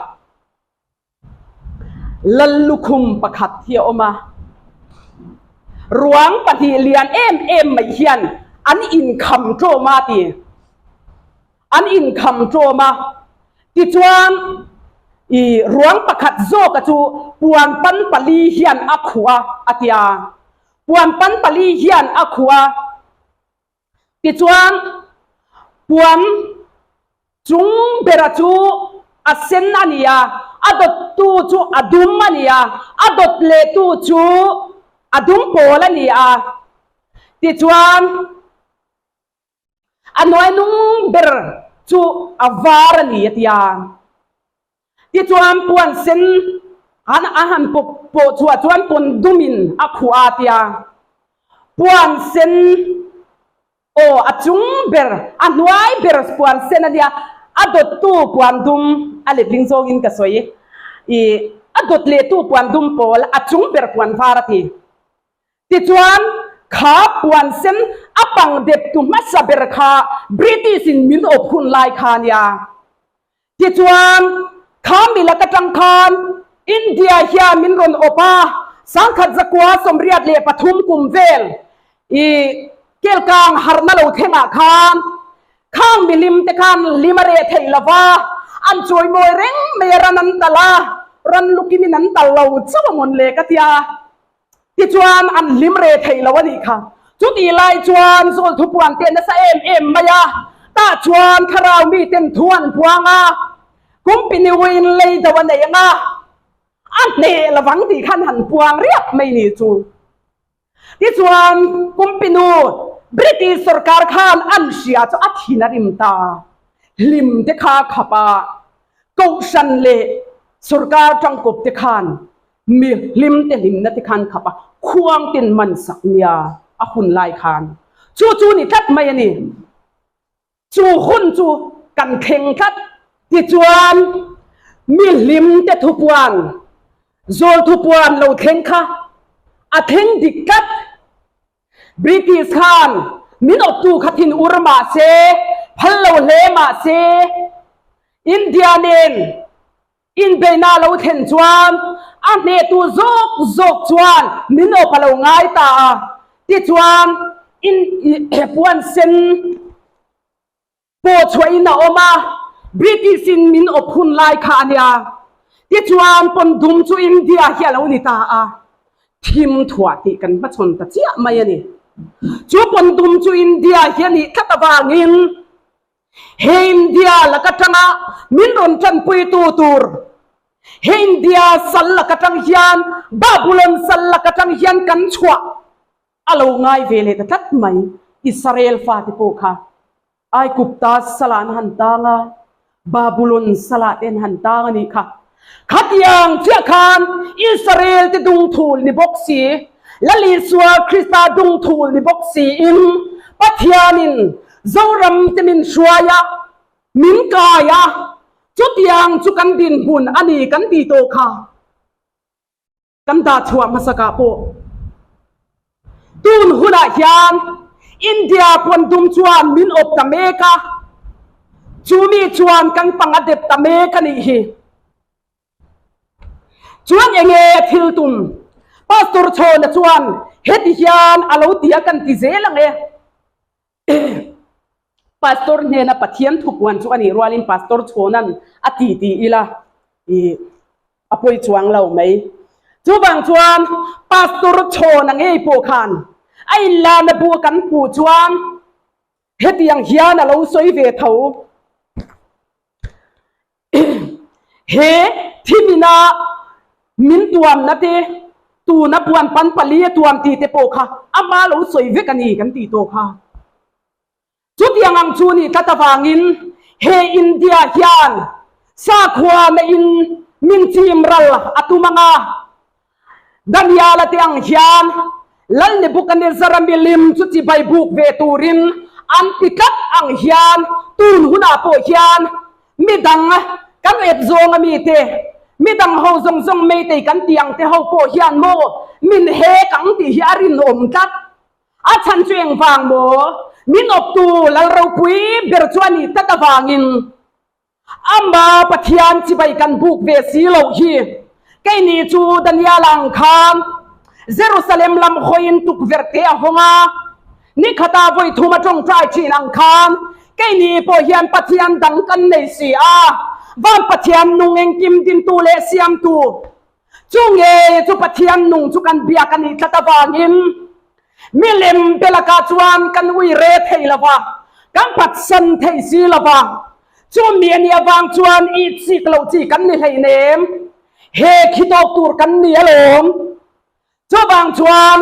Lal lukhum pakhat hi a awm a, ruang pahnih lian em em mai hian an inkham ṭawm a ti. An inkham ṭawm a, tichuan i ruang pakhat zawka chu puan pan pali hian a khuh a, a ti a. Puan pan pali hian a khuh a. Tichuan, puan chung bera chu a sen a ni a, a dawttu chu a dum a ni a, a dawt lehtu chu a dum pawl a ni a. Tichuan, a hnuainung ber chu a var a ni a ti a. Tichuan puan sen an a han pawh chhuah chuan pawn dumin a khuh a tia. Puan sen aw a chung ber a hnuai ber puan sen a nia a dawttu puan dum a letling zawngin ka sawi i a dawt lehtu puan dum pawl a chung ber puan var a ti. Tichuan kha puan sen a pang deptu hmasa ber kha British in min awp hun lai kha a nia. Tichuan, kha milak atang khan India hian min rawn awp a, sangkhat zakua 83 kum vel i kelkang harhna lo thlengah khan khang milim te khan hlim a reh theih lo va, an chawimawi reng mai a ran an tal a, ran lukimin an tal lo chauh a mawn le ka tia. Tichuan an hlim re theih lo a nih kha. Chutih lai chuan zawl thupuan te nasa em em mai a, tah chuan thlarau miten thu an puang a, Kumpiniuin lei do a nei ang a, a hneh lovang tih khan han puang riap mai ni chu. Tichuan Kumpinu British sorkar khan an hria chu a thin a rim ta, hlim te kha khap a, Kohhran leh sorkar tangkawp te khan Mi hlim te hlimna te khan khap a, khuang ten man sak nia a hun lai khan chu chu ni tlat mai a ni. Chu hun chu kan thleng tlat tichuan mi hlim te thupuan, zawl thupuan lo thleng kha a thleng dik tlat. British khan min awptu kha thin ur mah se, phal lo hle mah se, India nen Inbeihna lo thlen chuan a hnehtu zawk zawk chuan min awp a lo ngai ta a, tichuan in puan sen pawh chhuahin a awm a, British in min awp hun lai kha a nia, tichuan pawn dum chu India hi a lo ni ta a, thim thuah tih kan hmachhawn ta chiah mai a ni. Chu pawn dum chu India hi a nih tlat avangin He India laka tanga min rawn tanpuitu tur, he India sal laka tang hian, Babulon sal laka tang hian kan chhuah a lo ngai ve leh ta tlat mai. Israel fate pawh kha Aigupta salah an han tang a, Babulon salah te an han tang a nih kha. Khatiang chiah khan Israel te dungthul ni bawk si, Lal Isua Krista dungthul ni bawk siin Pathianin Zoram te min hruai a, min kai a, chutiang chu kan dinhmun a ni kan ti tawh kha kan dah chhuah hmasakah pawh tun hunah hian India pawn dum chuan min awp ta mek a, chumi chuan kan pang a dep ta mek a nih hi. Chuan enge thil tum? Pastor Chhawna chuan heti hian a lo ti a kan ti zel ang e. Pastor hnena Pathian thupuan chu a nih rualin Pastor Chhawna'n a ti ti ila i a pawi chuang lo mai. Chuvang chuan Pastor Chhawna ngei pawh khan a inlana bu a kan hmuh chuan hetiang hian a lo sawi ve tho. He thimina min tuamna te, tuna puan pan pali a tuam tih te pawh kha ama lo sawi vek a ni kan tih tawh kha. Chutiang ang chu nih tlat avangin he India hian sakhua neiin min chim ral a tum ang a, Daniala te ang hian Lal Nebuchadnezzar-a milim chu chibai buk ve turin an ti tlat ang hian tun hunah pawh hian midang kan ep zawnga mite, midang ho zawng zawng meitei kan tih ang te ho pawh hian maw min hek ang tih hi a rinawm tlat. A chhan chu engvang maw? Min awptu Lal ropui ber chu a nih tlat avangin. Ama Pathian chibai kan buk ve si loh hi. Keini chu Daniel ang khan Jerusalem lam hawiin tukverh te a hawng a, nikhatah vawi thum a tawngtai thin ang khan keini pawh hian Pathian dang kan nei si a, van Pathian nung engkim dintu leh siamtu chu nge chu Pathian nung chu kan biak a nih tlat avangin milem te lakah chuan kan ui re thei lo va, kan phatsan thei si lo va. Chumi a nih avang chuan i chik loh chi kan ni hleinem, he khi tawk tur kan ni alawm. Chuvang chuan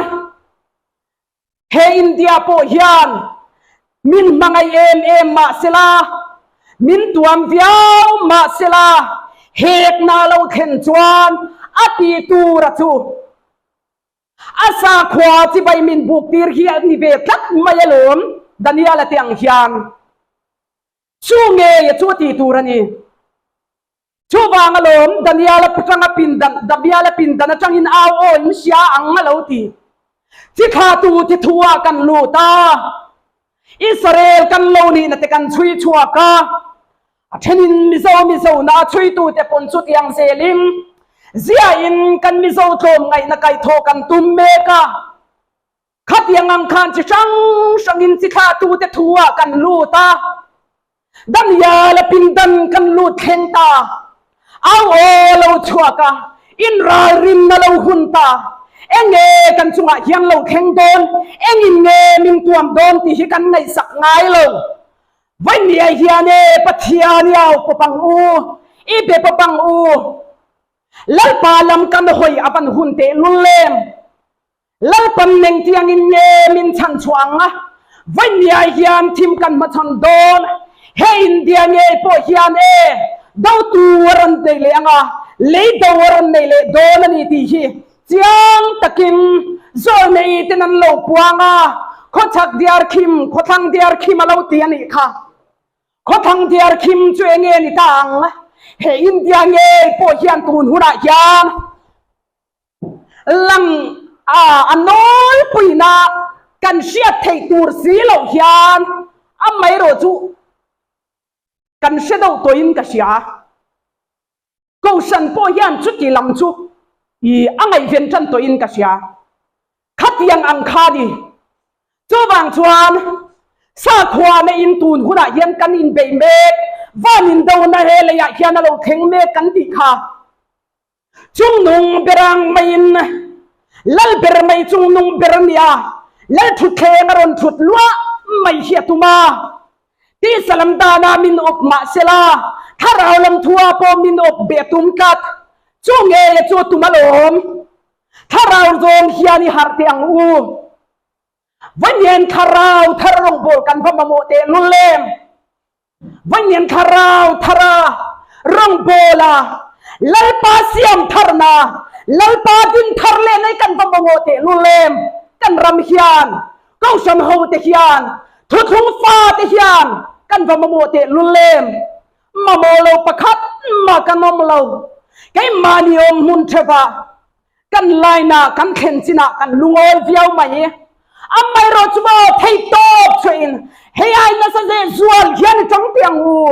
he India pawh hian min hmangaih em em mahsela, min tuam viau mahsela, hekna lo thlen chuan a ti tura chu a sakhua chibai min buk tir hi a ni ve tlat mai alawm, Daniel-a te ang hian. Chu ngei a chu a tih tur a ni. Chuvang alawm Daniel-a atanga pindan, Damiel-a pindan atangin au aw in hria ang a lo ti. Chi thlatu thi thu ah kan lut a, Israel kan lo nihna te kan chhui chhuak a, a thenin Mizo Mizo na chhuitu te pawn chutiang zelin ziahin kan Mizo tlawmngaihna kaihthawh kan tum mek a. Khatiang ang khan chi hrang hrangin chi thlahtute thu ah kan lut a, Daniel-a pindan kan lut thleng ta, au aw lo chhuak a, inralrinna lo hun ta, enge kan chungah hian lo thleng dawn, engin nge min tuam dawn tih hi kan ngaihsak ngai lo. Vawinia hian e Pathian i au pawp ang u, i be pawp ang u, Lalpa lam kan hawi a van hun tehlul em? Lalpan meng tiangin nge min chhan chhuah ang a, vawinia hian thim kan hmachhawn dawn, he India ngei pawh hian e dotu a rawn nei leh ang a, lei do a rawn nei leh dawn a ni tih hi chiang takin zawlnei ten an lo puang a, khawchhak diar khim, khawthlang diar khim a lo ti a nih kha. Khawthlang diar khim chu enge ni ta ang, he India ngei pawh hian tun hunah hian Lang a a nawlpuina kan hriat theih tur si loh hian amaherawh chu kan hre deuh tawhin ka hria. Kohhran pawh hian chuti lam chu i a ngaihven tan tawhin ka hria. Khatiang ang kha ni. Chuvang chuan sakhua neiin tun hunah hian kan inbeih mek, van indona he leiah hian a lo thleng mek kan tih kha. Chungnung ber ang maiin lal ber mai chungnung ber a nia, lal thutthleng a rawn thut luah mai hi a tum a. Tisa lam dana min awp mah sela, thlarau lam thua pawh min awp be a tum tlat. Chu ngei a chu a tum alawm. Thlarau zawng hian i harh teh ang u. Vawiin thlarau thar rawngbawl kan va mamawh tehlul em? Vawiin thlarau thara rawngbawla Lalpa siam tharna, Lalpa din thar leh nei kan va mamawh tehlul em? Kan ram hian, Kohhran hote hian, thuthlung fate hian kan va mamawh tehlul em? Mamawh lo pakhat mah kan awm lo. Keimahni awm hmun theuhah Kan laina kan thlen chinah kan lungawi viau mai. Amaherawh chu maw thei tawp chuahin hei ai nasa zeh zual hian i tang teh ang u,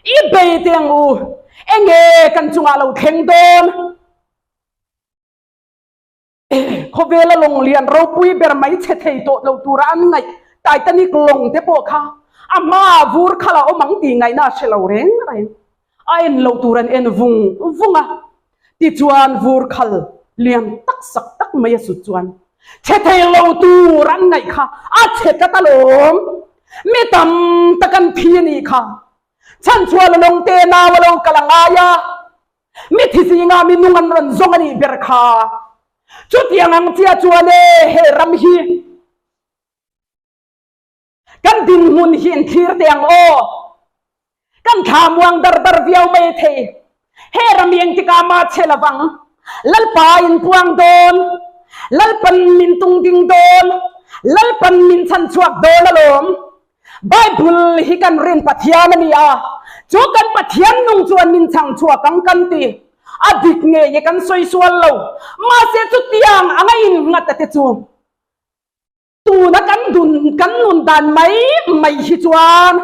i bei teh ang u, enge kan chungah lo thleng dawn? Khawvela lawng lian ropui ber mai chhe thei tawh lo tura an ngaih Titanic lawng te pawh kha a hmaah vur kha la awm ang tih ngaihna a hre lo reng reng. A en lo tur an en vung vung a. Tichuan vur khal lian tak sak tak mai a sut chuan chhe thei lo tur an ngaih kha a chhe tlat alawm. Mi tam tak an thi a nih kha. Chhanchhuah la lawng te nau a lo kal a ngai a, mi thi zingah mi nung an rawn zawng a nih ber kha. Chutiang ang chiah chuan e he ram hi Kan dinhmun hi in thlir teh ang aw. Kan thla muang dar dar viau mai thei. He ram hi engtikah mah chhe lovang. Lalpa in puang dawn. Lalpan min tung ding dawn. Lalpan min chhan chhuak dawn alawm. Bible hi kan rin Pathian a ni a. Chu kan Pathian nung chuan min chhang chhuak ang kan ti. A dik ngei e kan sawi sual lo. Mahse chutiang anga innghat a te chu. Tuna kan dun kan nun dan mai mai hi chuan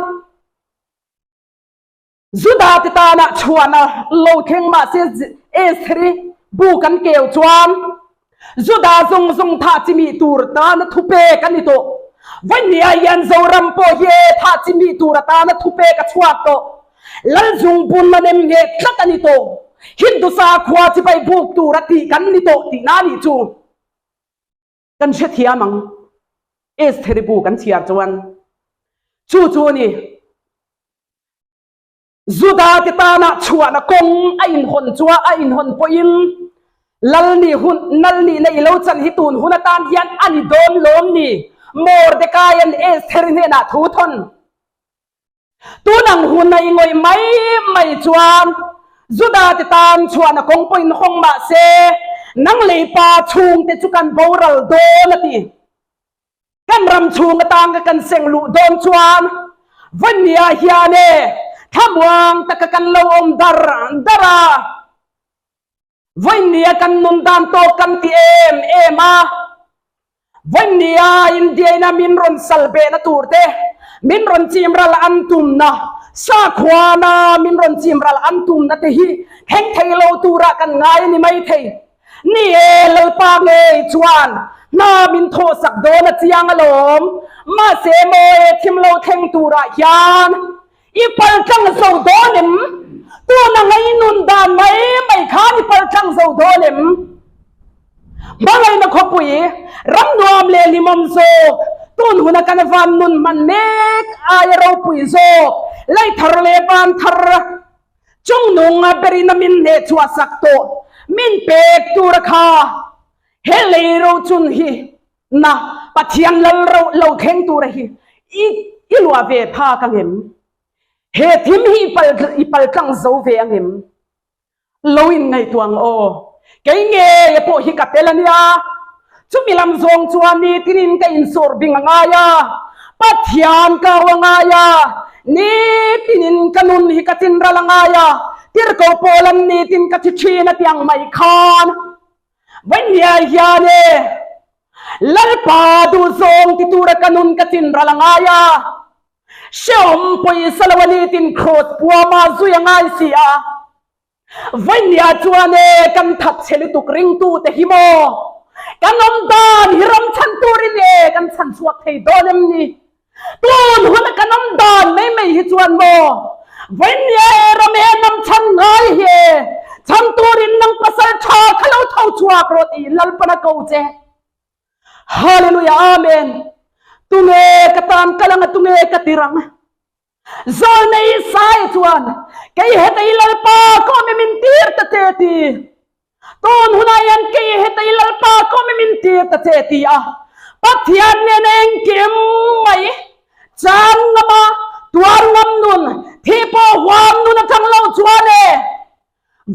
Juda te tana chhuahna lo thleng mahse Estheri bu kan keu chuan Juda zawng zawng thah chimih tur tana thupek a ni tawh. Vawinia hian Zoram pawh hi thah chimih tur atana thupek a chhuak tawh. Lalzung bun a nem ngheh tlat a ni tawh. Hindu sakhua chibai buk tur a tih kan ni tawh tihna a nih chu. Kan hrethiam ang. Estheri bu kan chhiar chuan chu chu a ni. Juda te tana chhuahna kawng a inhawn chua a inhawn pawhin Lal nih hun nal nihna i lo chan hi tun hun atan hian a ni dawn lawm ni? Mordecai-a'n Esther hnenah thu thawn. Tun ang hun a i ngawih mai mai chuan Juda te tan chhuahna kawng pawhin hawng mah se nang lei pa chhungte chu kan boral dawn a ti. Kan ram chhung atanga kan seng luh dawn chuan Vawnia hian e thlamuang taka kan lo awm dar dar a. Vawnia kan nun dan tawk kan ti em em a. Vawnia India-ina min rawn sal behna tur te, min rawn chim ral an tumna, sakhuana min rawn chim ral an tumna te hi thleng thei lo turah kan ngai a ni maithei. Ni e, Lalpa ngei chuan hna min thawhsak dawn a chiang alawm. Mahse maw e thim lo thleng turah hian i pal tlang zo dawn em? Tuna ngainun dan mai mai khan i pal tlang zo dawn em? Hmangaihna khawpui ram nuam leh hlimawm zawk tun huna kan van nun hman mek aia ropui zawk lei thar leh van thar Chung nunga berin a min hneh chhuah sak tawh, min pek tur a kha. He lei ro chun hi na Pathian lal ro lo thleng tur a hi i i luah ve phak ang em? He thim hi i pal i pal tlang zo ve ang em? Lo in ngaihtuah ang aw. Kei ngei a pawh hi ka tel a nia. Chumi lam zawng chuan nitinin ka insawr bing a ngai a, Pathian ka au a ngai a, nitinin ka nun hi ka chin ral a ngai a, tirhkoh pawl an nitin ka thi thin a ti ang mai khan Vawinia hian e Lalpa duhzawng ti tura ka nun ka chin ral a ngai a, hrehawm pawisa lo a nitin kraws puama zui a ngai si a. Vainia chuan e kan that chhe lutuk ringtu te hi maw? Kan awm dan hi ram chhan turin e kan chhan chhuak thei dawn em ni? Tun huna kan awm dan mai mai hi chuan maw Vainia e ram e nam chhan ngai hi e chhan turin nang pasal tha kha lo tho chhuak rawh tiin Lalpan a ko che. Hallelujah Amen. Tunge ka tan kal anga tunge ka tir ang? Zawlnei Isaia chuan, Kei heta i Lalpa kawm i min tir ta che ti. Tun hunah hian kei heta i Lalpa kawm i min tir ta che ti a. Pathian nen engkim mai chan ngama tuar ngam nun, thi pawh huam nun atang lo chuan e,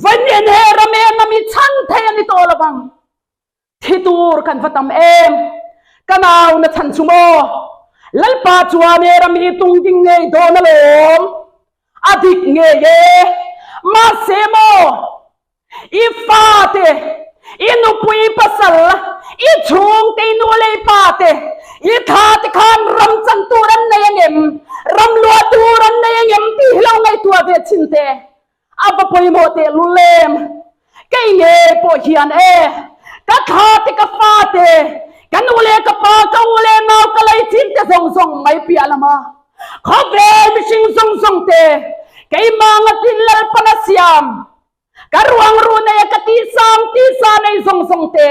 vawiin he ram em a mi chhan thei a ni tawh lo vang. Thi tur kan va tam em? Ka nau na chhan chu maw? Lalpa chuan e ram hi tung ding ngei dawn alawm. A dik ngei e. Mahse maw, i fate, i nupui pasal, i chhungte, i nu leh i pate, i thlate khan ram chan tur an nei angem? Ram luah tur an nei angem tih hi lo ngaihtuah ve thin teh. A va pawimawh teh lul em? Kei ngei pawh hian e, ka thla te ka fa te, ka nu leh ka pa, ka u leh nau ka lei chin te zawng zawng mai piah lama khawvel mihring zawng zawng te keimah ngatin Lalpan a siam, ka ruang ruh nei a ka tihsang tihsa nei zawng zawng te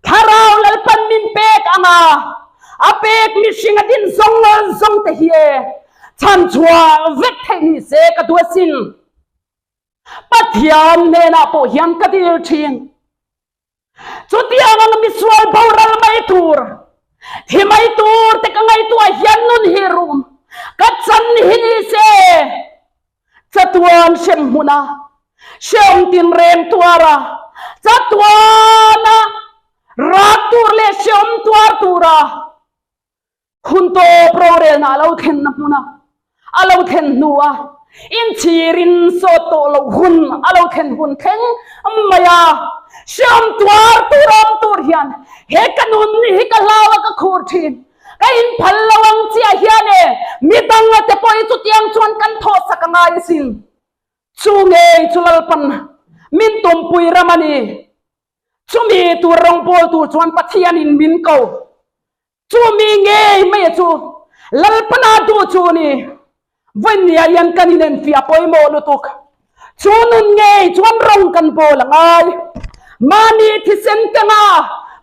Thlarau Lalpan min pek anga a pek mihring a din zawng zawng te hi e chhanchhuah vek theih ni se ka duh asin. Pathian hnenah pawh hian ka dil thin. Chutiang ang misual boral mai tur, thi mai tur te ka ngaihtuah hian nun hi rum ka chan hi ni se. Chatuan hrem hmuna hreawm tinreng tuara chatuana rak tur leh hreawm tuar tura hun tawp rorelna a lo thlenna hmuna a lo thlen hnua inchhirin sawt tawh loh hun a lo thlen hun thleng mai a, hreawm tuar tur awm tur hian he ka nun hi ka hlau a ka khur thin. Ka inphal lo ang chiah hian e, midang te pawh hi chutiang chuan kan thawhsak ang a. ngai asin. Chu ngei chu Lalpan min tumpui ram a ni. Chumi tur rawngbawl tur chuan Pathianin min ko. Chumi ngei mai a chu Lalpana duh chu ni. Vawinia hian kan inenfiah pawimawh lutuk. Chu nun ngei chuan rawng kan bawl a ngai. Mahni thisen kenga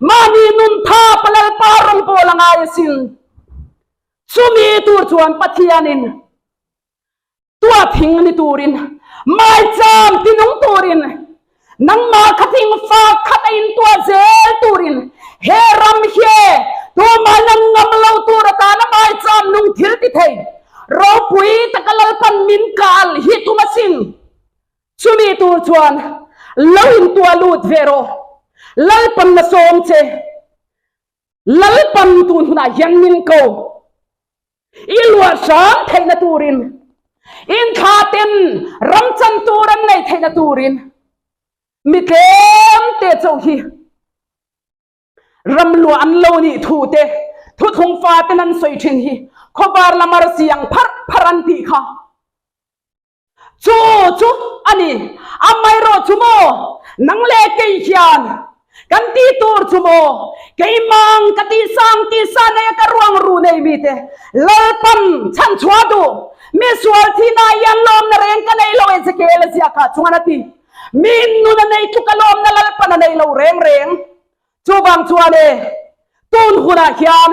mahni nun thapa Lalpa rawng bawl a ngai asin. Chumi tur chuan Pathianin Tua thing ni turin, maicham tinung turin, nangmah kha thing fa khat a in tua zel turin he ram hi tumah nan ngam lo tur atana maicham nung thil ti thei ropui taka Lalpan min kal hi tum asin. Chumi tur chuan lo in tua lut ve rawh. Lalpan na sawm che. Lalpan tun hunah hian min ko. I luah hram theihna turin, inthla ten ram chan tur an neih theihna turin mi tlem te chauh hi ram luah an lo nih thu te thuthlung fa ten an sawi thin hi khawvar lam arsi ang pharh pharh an tih kha. Chu chu a ni. Amaherawh chu maw, nang leh kei hian kan tih tur chu maw, keimang ka tihsang tihsa nei a ka ruang ru nei mite Lalpan chhan chhuah duh. Mi sual thihna hian lawmna reng ka nei lo Ezekiel a ziak ah chuan a ti. Mi nun a nei tluk a lawmna Lalpan a nei lo reng reng. Chuvang chuan e, tun hunah hian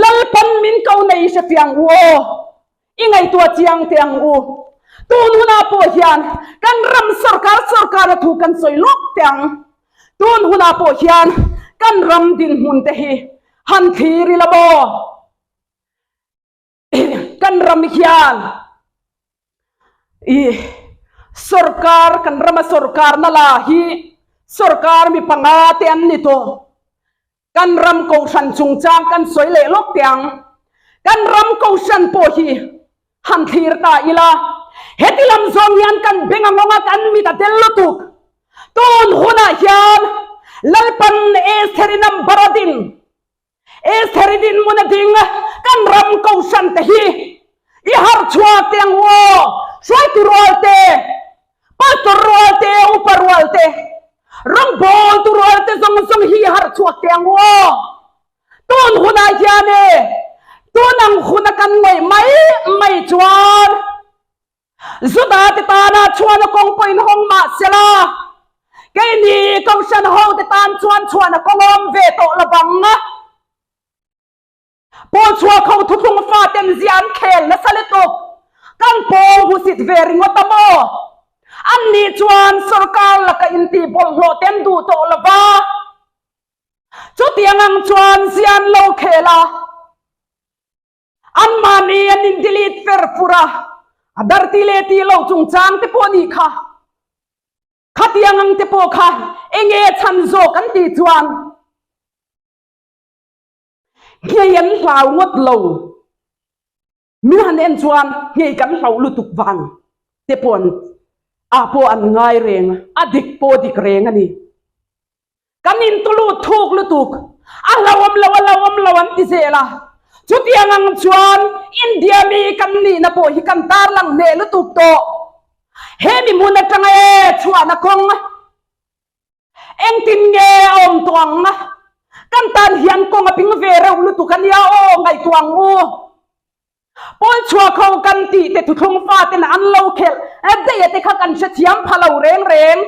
Lalpan min ko nei hrefiang u aw. I ngaihtuah chiang teh ang u. Tun hunah pawh hian kan ram sorkar sorkara thu kan sawi lawk teh ang. Tun hunah pawh hian kan ram dinhmun te hi han thlir ila maw? Kan ram hian i sorkar kan rama sorkarna la hi sorkar mi panga te an ni tawh. Kan ram kohhran chungchang kan sawi leh lawk teh ang. Kan ram kohhran pawh hi han thlir ta ila, heti lam zawng hian kan beng a ngawng a, kan mit a tel lutuk. Tun hunah hian Lalpan Estheri number a din, Estheri dinhmun a ding kan ram kohhran te hi i harh chhuak teh ang u aw, hruaitu rual te, Pastor rual te, upa rual te, rawngbawltu rual te zawng zawng hi harh chhuak teh ang u aw. Tun hunah hian e, tun ang huna kan ngawih mai mai chuan Juda te tana chhuana kawng pawhin hawng mah sela, keini Kohhran ho te tan chuan chhuana kawng awm ve tawh lo vang. Pawl chhuak ho thuthlung faten zia an khel nasa lutuk. Kan pawl hmusit ve ringawt a maw? An nih chuan sorkar laka intih bawlhhlawh te an duh tawh lo va. Chutiang ang chuan zia an lo khel a, anmahni an in delete fer fur a, a dar ti leh tih lo chungchang te pawh nih kha. Khatiang ang te pawh kha enge chhan zawk an tih chuan Nghei an hlau ngawt lo. Min han en chuan nghei kan hlauh lutuk vang te pawh an ah pawh an ngai reng a, a dik pawh dik reng a ni. Kan intulut thuk lutuk, a hlauhawm lo a hlauhawm lo an ti zel a. Chutiang ang chuan India mi kan nihna pawh hi kan tarlang hneh lutuk tawh. He mi hmun atanga e chhuahna kawng Engtin nge a awm tawh ang? Kan tan hian kawng a ping ve reuh lutuk a nia aw, ngaihtuah ang u. Pawl chhuak ho kan tih te thuthlung faten an lo khelh daih a te kha kan hrethiam pha lo reng reng.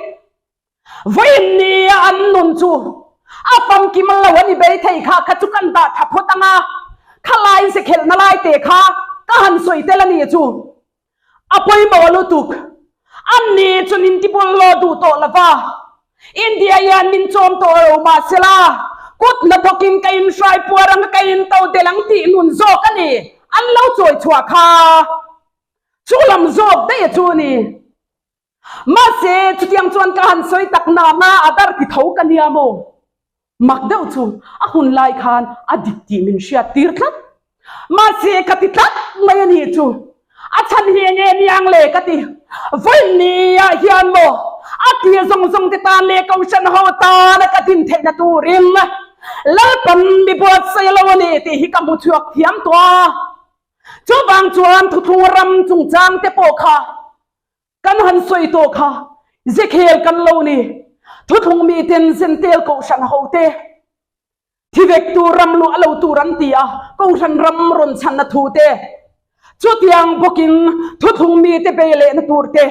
Vawiin nia an nun chu a famkim lo a ni bei thei kha kha chu kan dah tha phawt ang a, khalai ze khelhna lai te kha ka han sawi tel a ni chu. A pawimawh lutuk. An ni chu min tibawlhlaw duh tawh lo va, India hian min chawm tawh lo mahsela, kut hnathawkin ka inhrai puar ang a, ka into del ang tih nun zawk a ni. An lo chawi chhuah kha chu lam zawk daih a chu a ni. Mahse, chutiang chuan ka han sawi tak nana a dar ti tho ka nia maw? Mak deuh chu a hun lai khan a dik tih min hriat tir tlat. Mahse ka ti tlat mai a nih chu. A chhan hi enge niang le ka ti. Vawiin ah hian maw a tir zawng zawng te tan leh Kohhran ho tana ka din theihna turin Lalpan mi buatsaih lo a ni tih hi ka hmu chhuak thiam tawh a. Chuvang chuan thuthlung ram chungchang te pawh kha. Kan han sawi tawh kha Zekhel kan lo ni. Thuthlung miten Zentel kohhran hote thi vek tur ram luah lo tur an ti a, kohhran ram rawn chhanna thu te, chutiang bawkin thuthlung mite bei lehna tur te,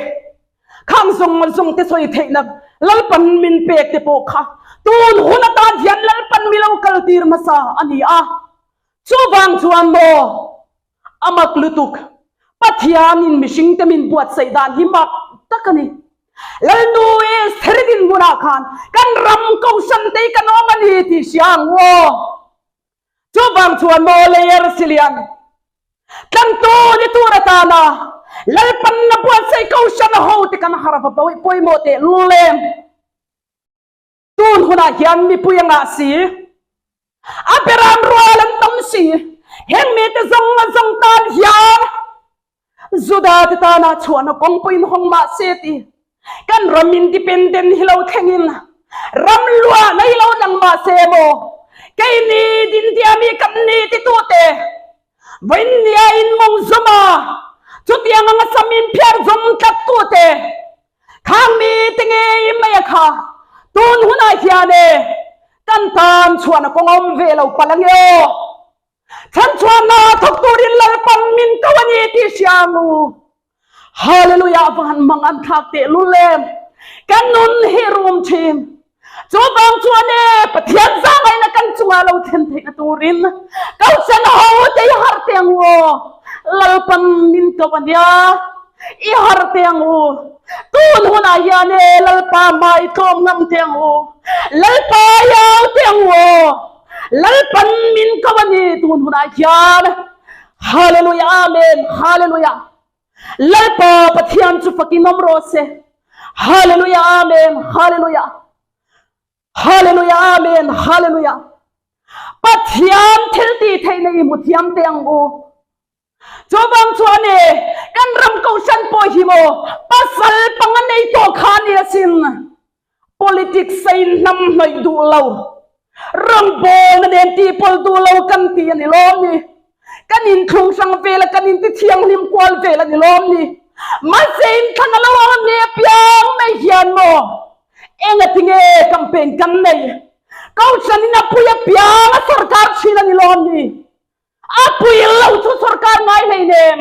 khang zawng zawng te sawi theihna Lalpan min pek te pawh kha tun hun atan hian Lalpan mi lo kal tir hmasa a ni a. Chuvang chuan maw A mak lutuk. Pathianin mihringte min buatsaih dan hi mak tak a ni. Lalnu Esther dinhmunah khan kan ram kohhran te hi kan awm a ni tih hria ang u aw. Chuvang chuan maw Layer Silian, tlantu ni tur atana Lalpanna buatsaih kohhran ho te kan harh va pawimawh teh lul em. Tun hunah hian mipui a ngah si, a beram rual an tam si, heng mite zawng a zawng tan hian Juda te tana chhuahna kawng pawhin hawng mah se ti kan ram independent hi lo thlengin ram luahna hi lo dang mah se maw keini India mi kan ni titute vawinia in mawng zawm a chutiang anga sam in phiar zawm tlat tute Khang mi te ngei mai a kha tun hunah hian e kan tan chhuan a kawng awm ve lo palh ange aw. Chhan chhuanna thawk turin Lalpan min ko a ni tih hria ang u. Hallelujah van mang an thlak teh lul em. Kan nun hi rum thin. Chuvang chuan e Pathian zangaihna kan chungah lo thlen theihna turin Kohhran ho te i harh teh ang u aw. Lalpan min ko a nia, i harh teh ang u. Tun hunah hian e Lalpa hmai tlawm ngam teh ang u. Lalpa i au teh ang u aw. Lalpan min ko a ni tun hunah hian. Hallelujah Amen Hallelujah. Lalpa Pathian chu fakin awm rawh se. Hallelujah Amen Hallelujah Hallelujah Amen Hallelujah Pathian thil ti theih nei mu thiam te ang u. Chuvang chuan e kan ram kohhran pawh hi maw pasal panga nei tawh kha ni asin. Politics a in hnam hnawih duh lo, rawngbawlna nen tihpawlh duh lo kan ti a ni lawm ni? Kan inthlung hrang vel a, kan intithianghlim kual vel a ni lawm ni? Mahse inthlan a lo awm nge apiang mai hian maw engatinge campaign kan nei? Kohhranin a pui apiang a sorkar thin a ni lawm ni? A pui lo chu sorkar ngai hleinem.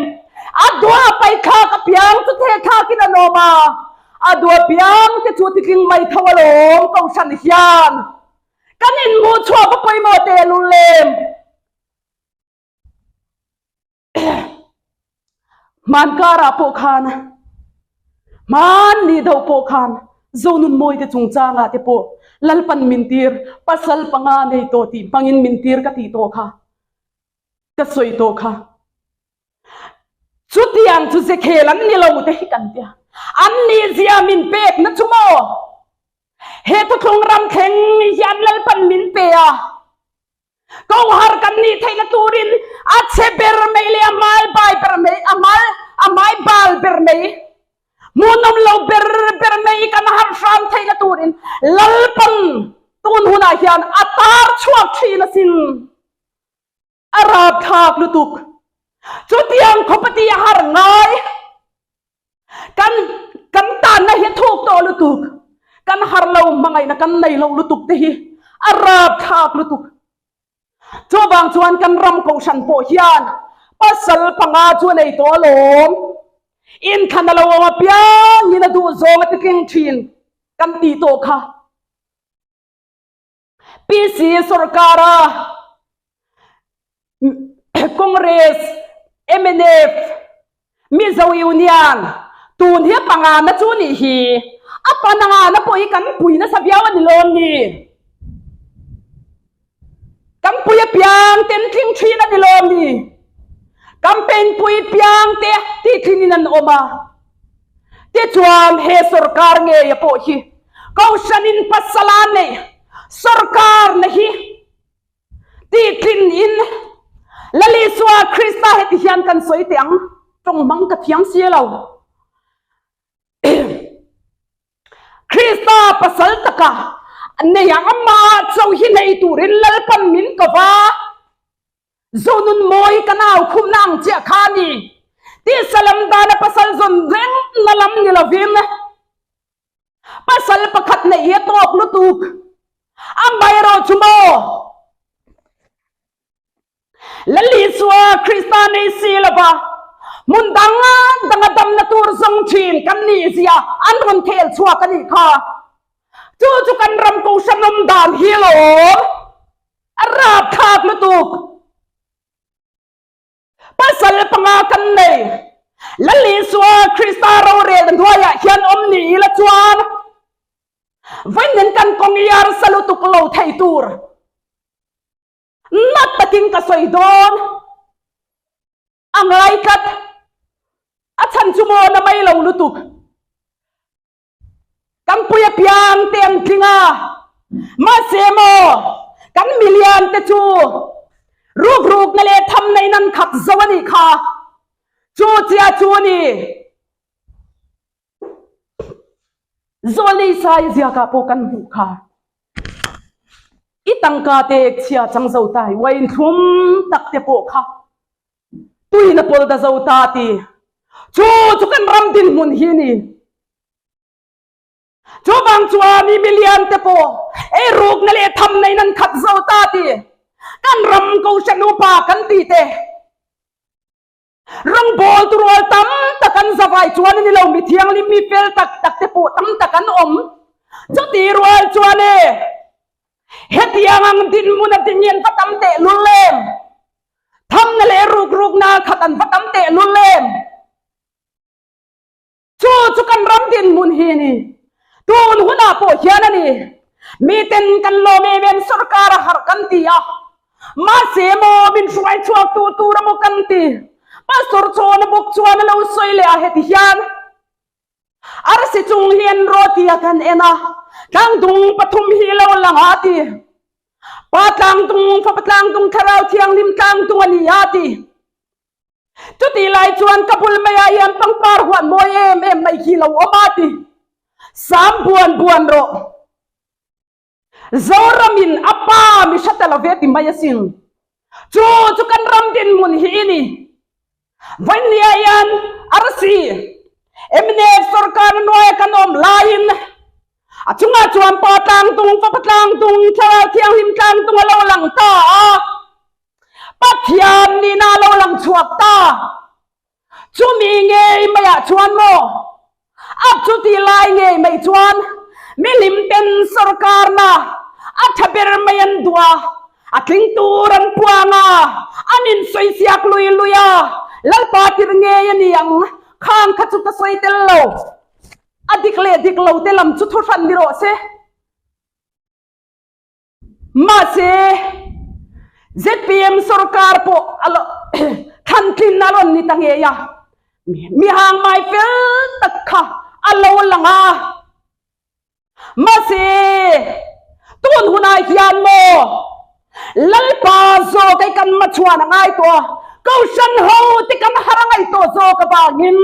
A dua paithlak apiang chu thehthlakin an awm a, a dua piang te chu titling mai tho alawm Kohhran hian kan inhmuh chhuah va pawimawh teh lul em. Hmankarah pawh khan Hmanni deuh pawh khan Zonunmawite chungchangah te pawh Lalpan min tir, pasal panga nei tawh tih hmangin min tir ka tih tawh kha, ka sawi tawh kha. Chutiang chu zekhel an ni lo te hi kan tia. An ni zia min pekna chu maw? He thuthlung ram thleng hian Lalpan min pe a. Kohar kan nih theihna turin a chhe ber mai leh a hmai bai ber mai, a hmai a hmai bal ber mai, hmuhnawm lo ber ber mai kan harh hram theihna turin Lalpan tun hunah hian a tar chhuak thin asin. A rapthlak lutuk. Chutiang khawpa ti a har ngai. Kan kan tanna hi a thuk tawh lutuk. Kan har lo hmangaihna kan nei lo lutuk te hi a rapthlak lutuk. Chuvang chuan kan ram kohhran pawh hian pasal panga chu a nei tawh alawm. Inthlan a lo awm apiangin a duh zawng a titling thin kan tih tawh kha. PC sorkara Congress, mnf, Mizo Union tun hi a pangana chu nih hi. A panangana pawh hi kan pui nasa viau a ni lawm ni? Kan pui apiang ten tling thin a ni lawm ni? Campaign pui piang te tihtlinin an awm a. Tichuan he sorkar ngeia pawh hi Kohhranin pasal a neih sorkarna hi tihtlin in Lal Isua Krista heti hian kan sawi teh ang, tawng hmang ka thiam si lo. Krista pasal taka nei ang amah chauh hi nei turin Lalpan min ko va. Zonun mawi ka nau khumna ang chiah kha a ni. Tisa lam dana pasal zawn reng na lam ni lo. lutuk. Amaherawhchu maw? Lal Isua Krista nei si lova hmun dang danga damna tur zawng thin kan nih zia an rawn khel chhuak a nih kha. Chu chu kan ram kohhran awm dan hi alawm. A rapthlak lutuk. Pasal panga kan nei. Lal Isua Krista rorel hnuaiah hian awm ni ila chuan vawiin kan kawng i arsa lutuk lo thei tur. Nat takin ka sawi dawn. A ngai tlat. A chhan chu maw na mai lo lutuk. Kan pui apiang te an tling a. Mahse maw kan milian te chu ruk rukna leh tham na in an khat zo a nih kha. Chu chia chu a ni. Zawlei sai ziakah pawh kan hmuh kha. I tangka te chhia chang zo ta hi uain thlum tak te pawh kha tuin a pawl ta zo ta ti. Chu chu kan ram dinhmun hi ni. Chuvang chuan i milian te pawh ei rukna leh thamna in an khat zo ta ti. Kan ram kohhran upa kan ti te. Rawngbawltu rual tam tak an zavai chuan a ni lo, mi thianghlim, mi fel tak tak te pawh tam tak an awm. Chuti rual chuan e, hetiang ang dinhmun a ding hi an va tam tehlul em? Thamna leh rukrukna khat an va tam tehlul em? Chu chu kan ram dinhmun hi a ni. Tun hunah pawh hian a ni. Miten kan lawm em em sorkar a harh kan ti a. Mahse maw min hruai chhuak tu tur a maw kan ti. Pastor Chawna bawk chuan a lo sawi leh a heti hian arsi chung hi an rawh ti a kan en a, tlangdung pathum hi lo lang a ti. Pa tlangdung, Fapa tlangdung, Thlarau Thianghlim tlangdung a ni a ti. Chutih lai chuan ka bul maiah hian pangpar huan mawi em em mai khi lo awm a ti. Sam buan buan rawh. Zoramin a pa mi hre ta lo ve ti mai asin. Chu chu kan ram dinhmun hi i ni. Vawinia hian arsi mnf sorkar hnuaia kan awm laiin a chungah chuan pa tlangtung, fapa tlangtung, thlarau thianghlim tlangtung a lo lang ta a. Pathian nihna a lo lang chhuak ta. Chumi ngei maiah chuan maw? A chuti lai ngei mai chuan milim ten sorkarna a tha ber mai an duh a, a tling tur an puang a, an insawi siak lui lui a, Lalpa tir ngei a ni ang, khang kha chu ka sawi tel lo. A dik leh dik lo te lam chu thuhran ni rawh se. Mahse, zpm sorkar pawh a lo thlantlin a rawn ni ta ngei a, mi hang mai fel tak kha a lo lang a. Mahse, tun hunah hian maw Lalpa zawk ei kan hmachhuan a ngai tawh a, Kohhran ho te kan har a ngaih tawh zawk avangin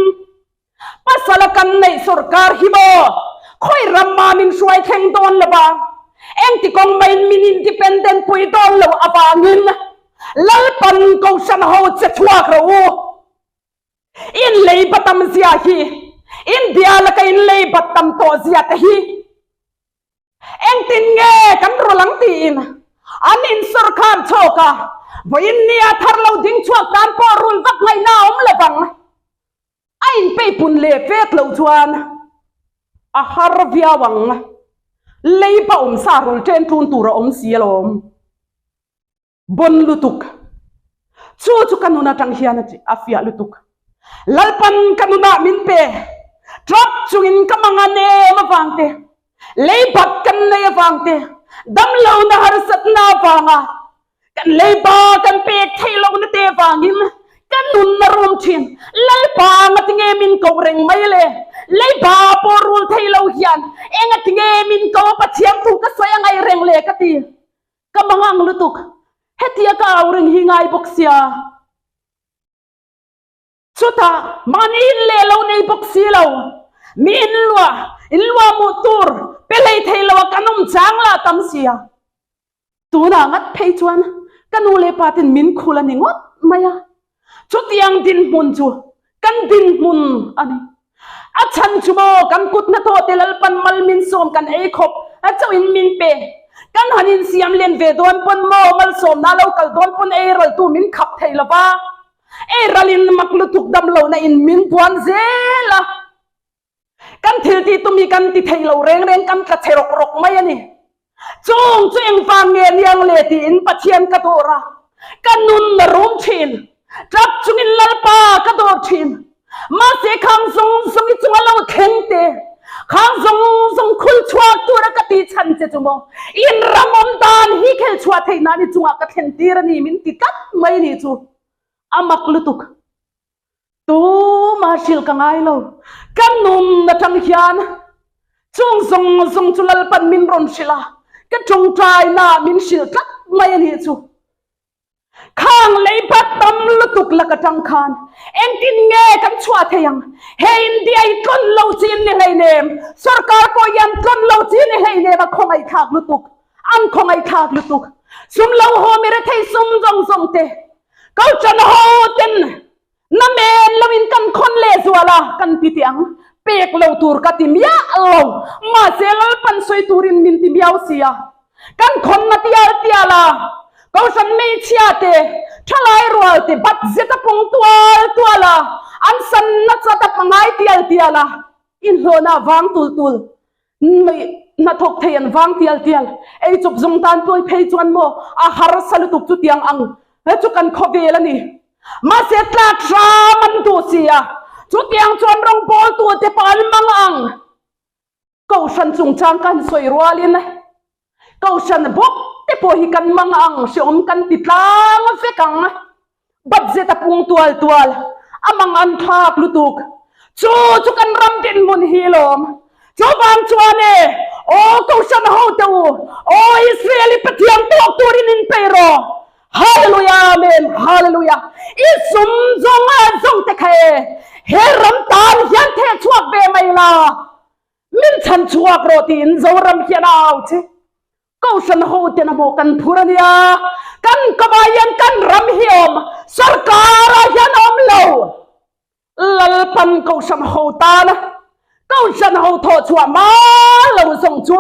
Pasal a kan neih sorkar hi maw khawi ram ah min hruai thleng dawn lo a, engti kawng maiin min independent pui dawn lo avangin Lalpan Kohhran ho che chhuak rawh u. In lei bat tam zia hi India laka in lei bat tam tawh zia te hi Engtin nge kan rawl ang tiin an in sorkar chhawk a, vawiin nia thar lo ding chhuak tan pawh rul vak ngaihna a awm lo vang. A inpeipun leh vet loh chuan a har viau ang. Leiba awm sa rul ṭen tlun tur a awm si alawm. Bon lutuk. Chu chu ka nun atang hian a fiah lutuk. Lalpan ka nunah min pe. Trap chungin ka mangan em avang te, leibat kan nei avang te, damlohna harsatna avanga kan leiba kan pek theih lohna te avangin ka nun a rum thin. Lalpa ngatinge min koh reng mai le? Leiba pawh rul thei lo hian engatinge min ko Pathian thu ka sawi a ngaih reng le ka ti. Ka mangang lutuk, hetia ka au reng hi ngai bawk sia. Chutah mahni in leh lo nei bawk si lo, mi in luah, in luah muh tur pe hlei thei lo a kan awm chang lah tam sia. Tunah ngat phei chuan ka nu leh pa ten min khul a ni ngawt mai a. Chutiang dinhmun chu kan dinhmun a ni. A chhan chu maw kan kut hnathawh te Lalpan mal min sawm kan ei khawp. chauhin min pe. Kan han insiam len ve dawn pawn maw malsawmna lo kal dawn pawn eiraltu min khap thei lo va, eiralin mak lutuk dam lohna in min buan zel a. Kan thil tih tum hi kan ti thei lo reng reng kan tla chhe rawk rawk mai a ni. Chung chu engvang nge niang le tiin Pathian ka dawr a, ka nun a rum thin. Tap chungin Lalpa ka dawr thin. Mahse khang zawng zawng i chunga lo thleng te, khang zawng zawng khul chhuak tura ka tih chhan che chu maw, in ram awm dan hi khel chhuah theih nan i chungah ka thlen tir a ni min ti tlat mai ni chu a mak lutuk. Tuma hrilh ka ngai lo. Ka nun atang hian chung zawng zawng chu Lalpan min rawn hrilh a, ka tawngtaina min hrilh tlat mai a nih chu. Khang leibat tam lutuk lak atang khan engtin nge kan chhuah thei ang? He India hi tlawn lo chi an ni hleinem, sorkar pawh hian tlawn lo chi a ni hleinem a khawngaihthlak lutuk, an khawngaihthlak lutuk. Sum lo haw mi rethei sum zawng zawng te Ko chan ho ten na men lo in kan khawn leh zual a kan ti teh ang, pek lo tur ka ti miah lo, mahse Lalpan sawi turin min ti miau si a, kan khawn na tial tial a, Kohhran hmeichhia te, thalai rual te bat zet a pung tual tual a, an san na chat a pangai tial tial a, inhlawhna vang tul tul Hnathawk thei an vang tial tial. Ei chawp zawng tan tuai phei chuan maw a harsa lutuk chu tiang ang chu kan khawvel a ni. Mahse tlak hram an duh si a, chutiang chuan rawngbawltu te pawh an mang ang. Kohhran chungchang ka han sawi rualin Kohhran bawk te pawh hi kan mang ang hreawm kan ti tlang vek ang. Budget a pung tual tual, a mang an thlak lutuk. Chu chu kan ram dinhmun hi lawm. Chuvang chuan e, aw Kohhran ho te u, aw Israel i Pathian tawk turin in pei rawh. Hallelujah Amen Hallelujah. I sum zawng a zawng te kha e, he ram tan hian theh chhuak ve mai la. Min chhan chhuak rawh tiin Zoram hian a au che. Kohhran ho ten a maw kan phur a nia, kan kawmah hian kan ram hi awm, sorkarah hian awm lo. Lalpan kohhran ho tana kohhran ho thawh chhuah hma lo zawng chu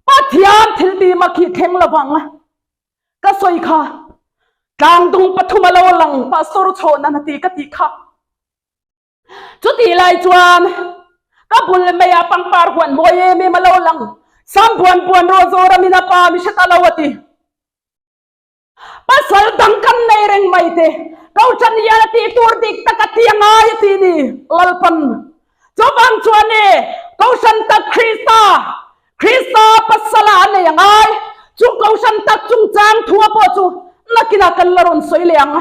Pathian thil tih mak hi thleng lo vang. Ka sawi kha tlangdung pathum a lo lang Pastor Chhawnan a ti ka tih kha. Chutih lai chuan ka bul maiah pangpar huan mawi em em a lo lang, Sam buan buan rawh Zoramin a pa mi hre ta lo a ti. Pasal dang kan nei reng mai te, Kohhran hian a tih tur dik tak a ti a ngai a ti ni Lalpan. Chuvang chuan e Kohhran tak Krista, Krista pasala a nei a ngai, chu Kohhran tak chungchang thua pawh chu nakinah kan la rawn sawi leh ang.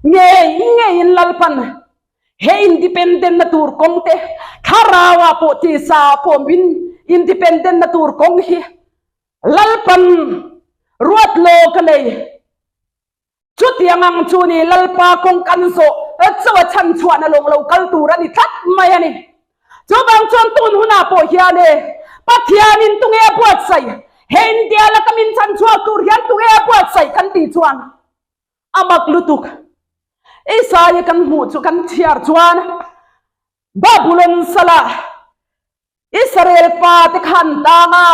Ngei ngeiin Lalpan He independent na tur kawng te, thlarau ah pawh tisa ah pawh min independent na tur kawng hi Lalpan ruat law ka nei. Chutiang ang chu ni Lalpa kawng kan zawh chaw a chhan chhuahna lawng lo kal tur a ni tlat mai a ni. Chuvang chuan tun hunah pawh hian e Pathianin tunge a buatsaih? He India laka min chhan chhuak tur hian tunge a buatsaih kan tih chuan A mak lutuk. Isaia kan hmuh chu kan chhiar chuan Babulon salah Israel pa te kha an tang a,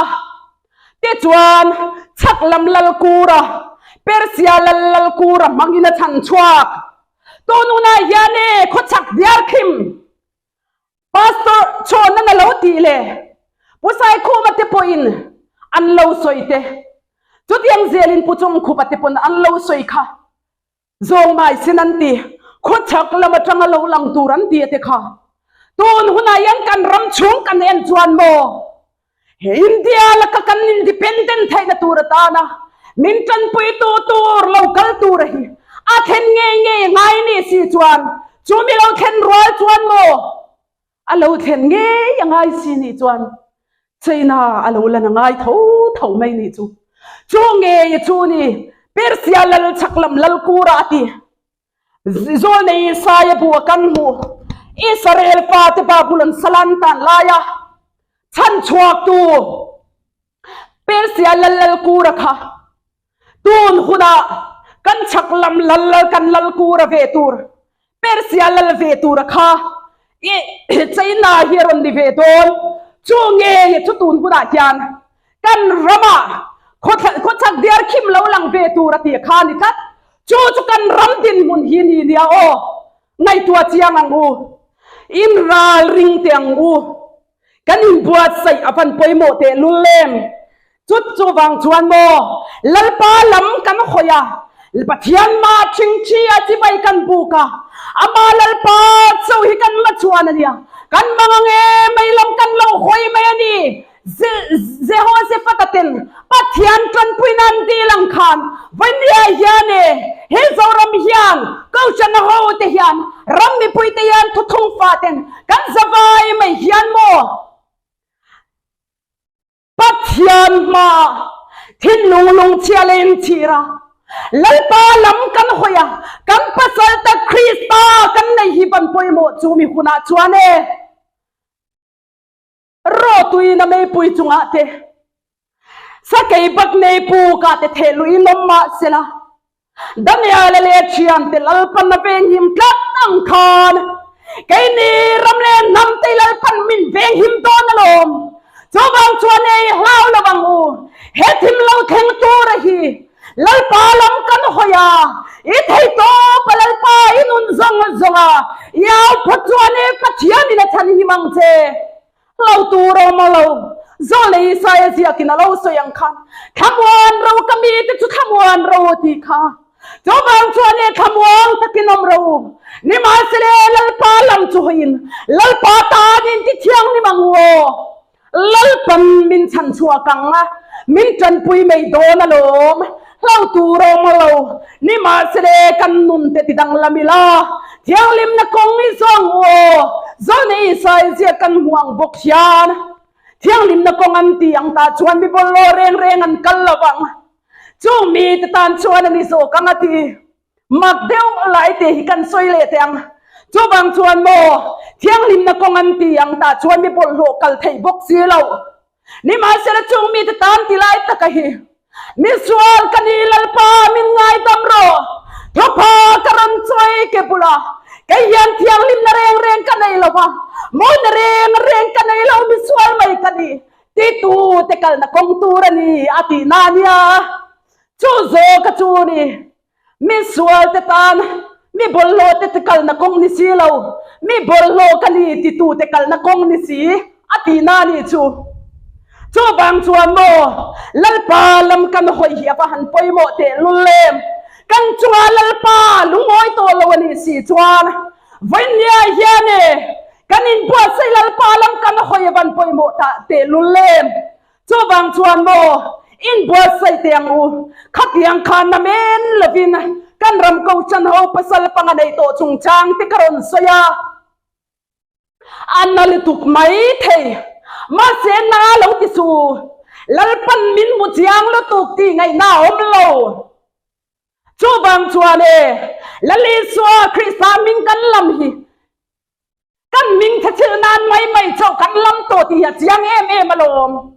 tichuan chhak lam lal kura Persia lal lal kura hmangin a chhan chhuak. Tun hunah hian e khawchhak diarkhim Pastor chhawn an a lo tih leh Pu Saikhuma te pawhin an lo sawi te, chutiang zelin Pu Chawngkhupa te pawn an lo sawi kha zawng mai sin an ti, khawchhak lam atanga lo lang tur an ti te kha tun hunah hian kan ram chhung kan en chuan maw He India laka kan independent theihna tur atana min tanpuitu tur lo kal tura hi a thlen ngei ngei ngai ni si chuan chu mi lo thlen rual chuan maw a lo thlen ngei a ngai si ni chuan China a lo lan a ngai tho tho mai ni chu chu ngei chu ni Persia lal chhak lam lal kura a ti. Zawlnei Isaia bu a kan hmuh. Israel fate Babulon salan tan laia chhan chhuaktu Persia lal lal kura kha tun hunah kan chhak lam lal lal kan lal kura ve tur Persia lal ve tura kha i China hi a rawn ni ve dawn. Chu nge chu tun hunah hian. Kan ramah khawchhak diar khim lo lang ve tur a tih kha a ni tlat. Chu chu kan ram dinhmun hi ni nia aw. Ngaihtuah chiang ang u. In ral ring teh ang u. Kan inbuatsaih a van pawimawh teh lul em? Chut chuvang chuan maw Lalpa lam kan hawi a, Pathian mah ṭhingṭhi a chibai kan buk a, amah Lalpa chauh hi kan la chuan a nia, kan mang ang e mai lam kan lo hawi mai a ni. Jehoshaphat-a ten Pathian ṭanpui nan dil ang khan vawinia hian e he Zoram hian Kohhran ho te hian ram mipui te hian thuthung fa ten kan zavai mai hian maw Pathian hmaah thinlung lungchhia leh inchhir a, Lalpa lam kan hawi a, kan pasal tak Krista kan nei hi van pawimawh chu mi hunah chuan e Rawtuina meipui chungah te, sakei bak nei pukah te theh luih in awm mah sela, Daniela leh a thiante Lalpan a venghim tlat ang khan keini ram leh hnam te Lalpan min venghim dawn alawm. Chuvang chuan ei hlau lo ang u, he thim lo thleng tura hi Lalpa lam kan hawi a, i thei tawp a Lalpa i nun zawng zawng a, i au phawt chuan e Pathianin a chhanhim ang che. Hlo tur a awm a lo, Zawlei Isaia ziakin a lo sawi ang khan, Thlamuan ro ka mite chu thlamuan ro a ti kha. Chuvang chuan e thlamuang takin awm ro u, nimahsela Lalpa lam chu hawiin Lalpa tanin ti thianghlim ang u aw. Lalpan min chhan chhuak ang a, min tanpui mai dawn alawm. Hlo tur a awm lo, nimahsela kan nun te ti danglam ila, thianghlimna kawng i zawng u aw, Zawlnei Isaia ziak kan hmu ang bawk hian, thianghlimna kawng an ti ang tah chuan mi bawlhhlawh reng reng an kal lo vang. Chung mite tan chuan a ni zawk ang a ti. Mak deuh lai te hi kan sawi leh teh ang. Chuvang chuan maw, thianghlimna kawng an ti ang tah chuan mi bawlhhlawh kal theih bawk si lo. Nimahsela chung mite tan ti lai taka hi, Misual ka ni Lalpa min ngaidam rawh, thawpha ka rawn chawi ke bula, kei hian thianghlimna reng reng ka nei lo va, mawina reng reng ka nei lo misual mai ka ni, titu te kalna kawng tur a ni a tihna a nia. Chu zawka chu ni. Mi sualte tan mi bawlhhlawh te kalna kawng ni si lo, mi bawlhhlawh ka ni titu te kalna kawng ni si a tihna a nih chu. Chuvang chuan maw Lalpa lam kan hawi hi a va han pawimawh tehlul em? Kan chungah Lalpa lungawi tawh lo a nih si chuan vawinia hian e kan inbuatsaih Lalpa lam kan hawi a van pawimawh ta tehlul em? Chuvang chuan maw inbuatsaih teh ang u, khatiang khan na men lovin kan ram kohhran ho pasal panga nei tawh chungchang te ka rawn sawi a, a na lutuk mai thei. Mahse na lo ti su, Lalpan min hmu chiang lutuk tih ngaihna a awm lo. Chuvang chuan e, Lal Isua Krista hming kan lam hi Kan hming the thil nan mai mai chauh kan lam tawh tih hi a chiang em em alawm.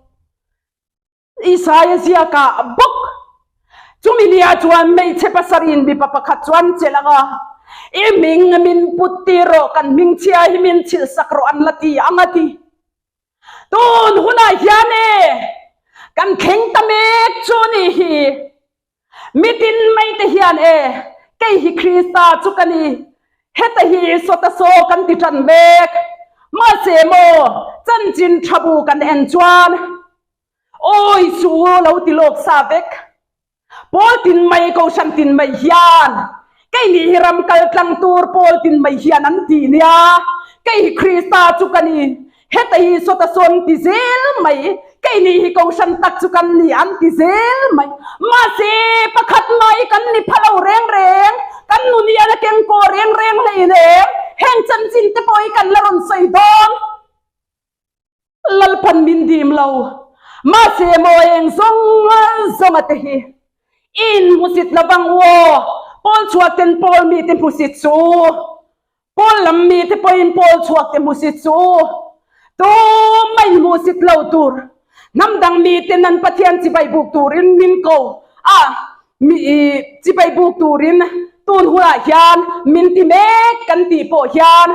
Isaia ziakah bawk chumi nia chuan hmeichhe pasarih mipa pakhat chuan chelh ang a, I hming min put tir rawh, kan hming chhia hi min chhilh sak rawh an la ti ang a ti. Tun hunah hian e kan thleng ta mek chu ni hi. Mitin mai te hian e, kei hi Krista chu ka ni, heta hi sawta saw kan ti tan mek. Mahse maw, chanchin tha bu kan en chuan, Awi chu lo ti lawk sa vek. Pawl tin mai, kohhran tin mai hian, kei ni hi ram kal tlang tur pawl tin mai hian an ti nia, kei hi Krista chu ka ni, Heta hi sawta sawn ti zel mai, keini hi kohhran tak chu kan ni an ti zel mai. Mahse, pakhat mai kan ni pha lo reng reng, kan nun hian a keng kaw reng reng hleinem, heng chanchin te pawh hi kan la rawn sawi dawn. Lalpan min dim lo, mahse maw eng zawng zawnga te hi in hmusit lovang u aw, Pawl chhuak ten Pawl mite hmusit chu. Pawl lam mite pawhin pawl chhuak te hmusit chu tumah in hmuhsit lo tur, hnam dang miten an Pathian chibai buk turin min ko a, mi chibai buk turin tun hunah hian min ti mek kan tih pawh hian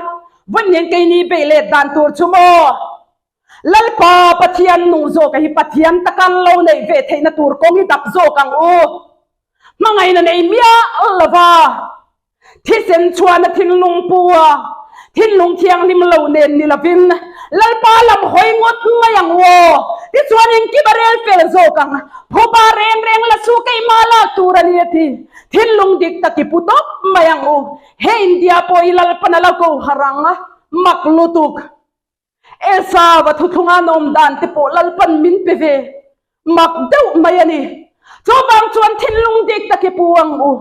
vawiin keini beih let dan tur chu maw? Lalpa Pathian nung zawka hi Pathian taka an lo neih ve theihna tur kawng hi dap zawk ang u. Hmangaihna nei miah lova thisen chhuahna thinlung pu a, thinlung thianghlim lo nen ni lovin Lalpa lam hawi ngawt mai ang u aw. Tichuan engkim a rel fel zawk ang. Phuba reng reng la su keimah lak tur a ni a ti. Thinlung dik tak i pu tawp mai ang u. He India pawh i Lalpan a la ko harh ang a, mak lutuk. Esau a thuthlunga an awm dan te pawh Lalpan min pe ve mak deuh mai a ni. Chuvang chuan thinlung dik tak i pu ang u.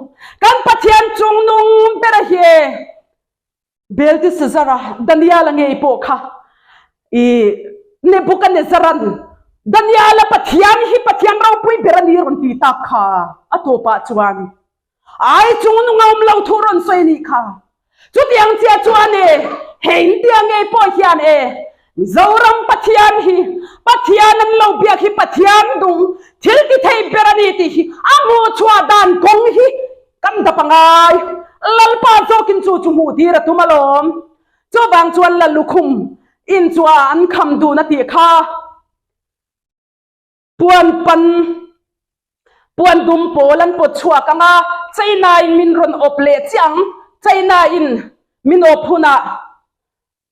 Kan Pathian chung nung ber a hi e. Belteshazzar-a Daniel-a ngei pawh kha i Nebuchadnezzar-a'n Daniel-a Pathian hi Pathian ropui ber a ni rawn ti tak kha a tawpah chuan Ai chung nung a awm lo thu rawn sawi anih kha. Chutiang chiah chuan e, he India ngei pawh hian e, Mizoram Pathian hi, Pathian an lo biak hi Pathian dung thil ti thei ber a ni tih hi a hmuh chhuah dan kawng hi kan dap a ngai. Lalpa zawkin chu chu hmuh tir a tum alawm. Chuvang chuan Lalukhum in chu a an kham dun a tih kha. Puan pan, puan dum pawl an pawt chhuak ang a, China in min rawn awp leh chiah ang. China in min awp hunah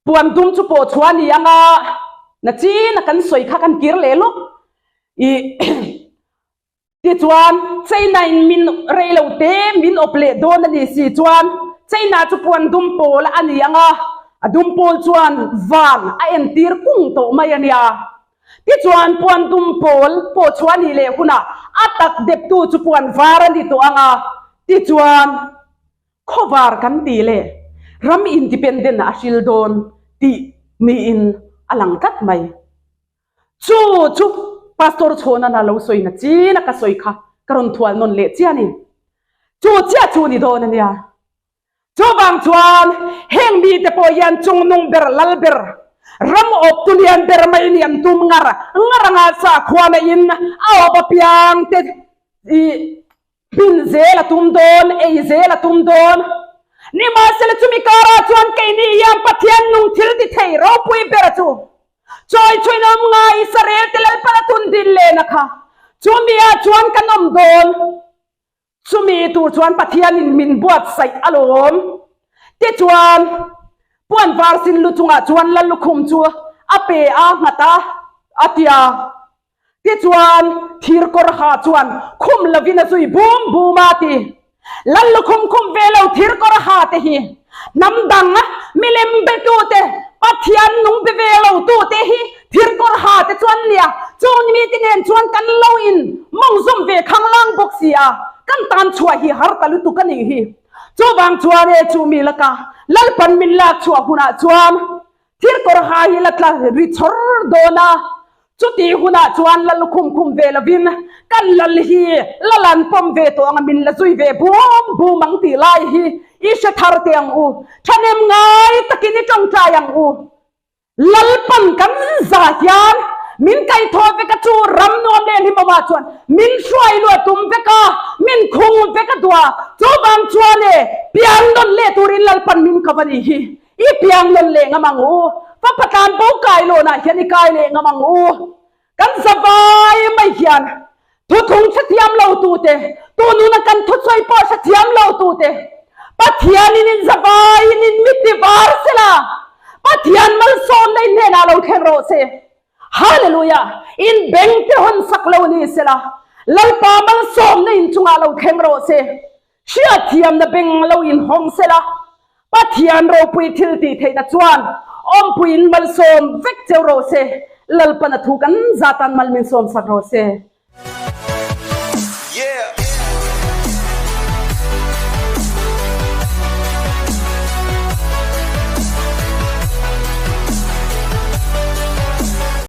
puan dum chu pawh chhuah a ni ang a, na chin a kan sawi kha kan kir leh lawk. I tichuan China in min rei lo te min awp leh dawn a ni si chuan China chu puan dum pawl a ni ang a, a dum pawl chuan van a entir kung tawh mai a nia. Tichuan puan dum pawl pawh chu a nih leh hunah a tak deptu chu puan var a ni tawh ang a, tichuan khawvar kan tih leh ram independent a hril dawn tih niin a lang tlat mai. Chu chu Pastor Chhawnana lo sawina chin a ka sawi kha ka rawn thual nawn leh chiah a ni. Chu chiah chu ni dawn a nia. Chuvang chuan heng mite pawh hian chungnung ber lal ber, ram awptu lian ber mai nih an tum ngar ngar anga sakhuana in a awp apiang te i hmin zel a tum dawn, ei zel a tum dawn. Nimahsela chumi karah chuan keini hian Pathian nung thil ti thei ropui ber chu chawi chhuin awm ngai Israel te Lalpan a tun din lehna kha chumi ah chuan kan awm dawn. Chumi tur chuan Pathianin min buatsaih alawm. Tichuan, puan var sin lu chungah chuan Lal lukhum chu a pe a nghat a, a ti a. Tichuan, thir kawr ha chuan khum lovin a zui bum bum a ti. Lal lukhum khum ve lo thir kawr ha te hi hnam dang milem betute, Pathian nung be ve lo tute hi thir kawr ha te chuan nia, chung mite nen chuan kan lo in mawng zawm ve khanglang bawk si a, kan tan chhuah hi har ta lutuk a nih hi. Chuvang chuan e chu mi laka Lalpan min lak chhuah hunah chuan thir kawr ha hi la tla ri chhawr dawn a, Chutih hunah chuan la lukhum khum ve lovin kan lal hi la lan pawm ve tawh ang a, min la zui ve bum bum ang tih lai hi i hre thar teh ang u. Thahnem ngai takin i tawngtai ang u. Lalpan kan za hian min kaihthawh vek a, chu ram nuam leh hlimawmah chuan min hruai luah tum vek a, min khung vek a duh a, chuvang chuan e piang nawn leh turin Lalpan min ko a nih hi. I piang nawn leh ngam ang u. Fapa tlan bo kai lawnah hian i kai leh ngam ang u. Kan zavai mai hian thuthung hrethiam lo tute, tununa kan thusawi pawh hrethiam lo tute, Pathianin in zavaiin in mit ti var sela, Pathian malsawmna in hnenah lo thleng rawh se. Hallelujah! In beng te hawn sak lo ni sela, Lalpa malsawmna in chungah lo thleng rawh se. Hriatthiamna beng lo inhawng sela, Pathian ropui thil tih theihna chuan awmpuiin malsawm vek cheu rawh se, Lalpan a thu kan zatan mal min sawmsak rawh se.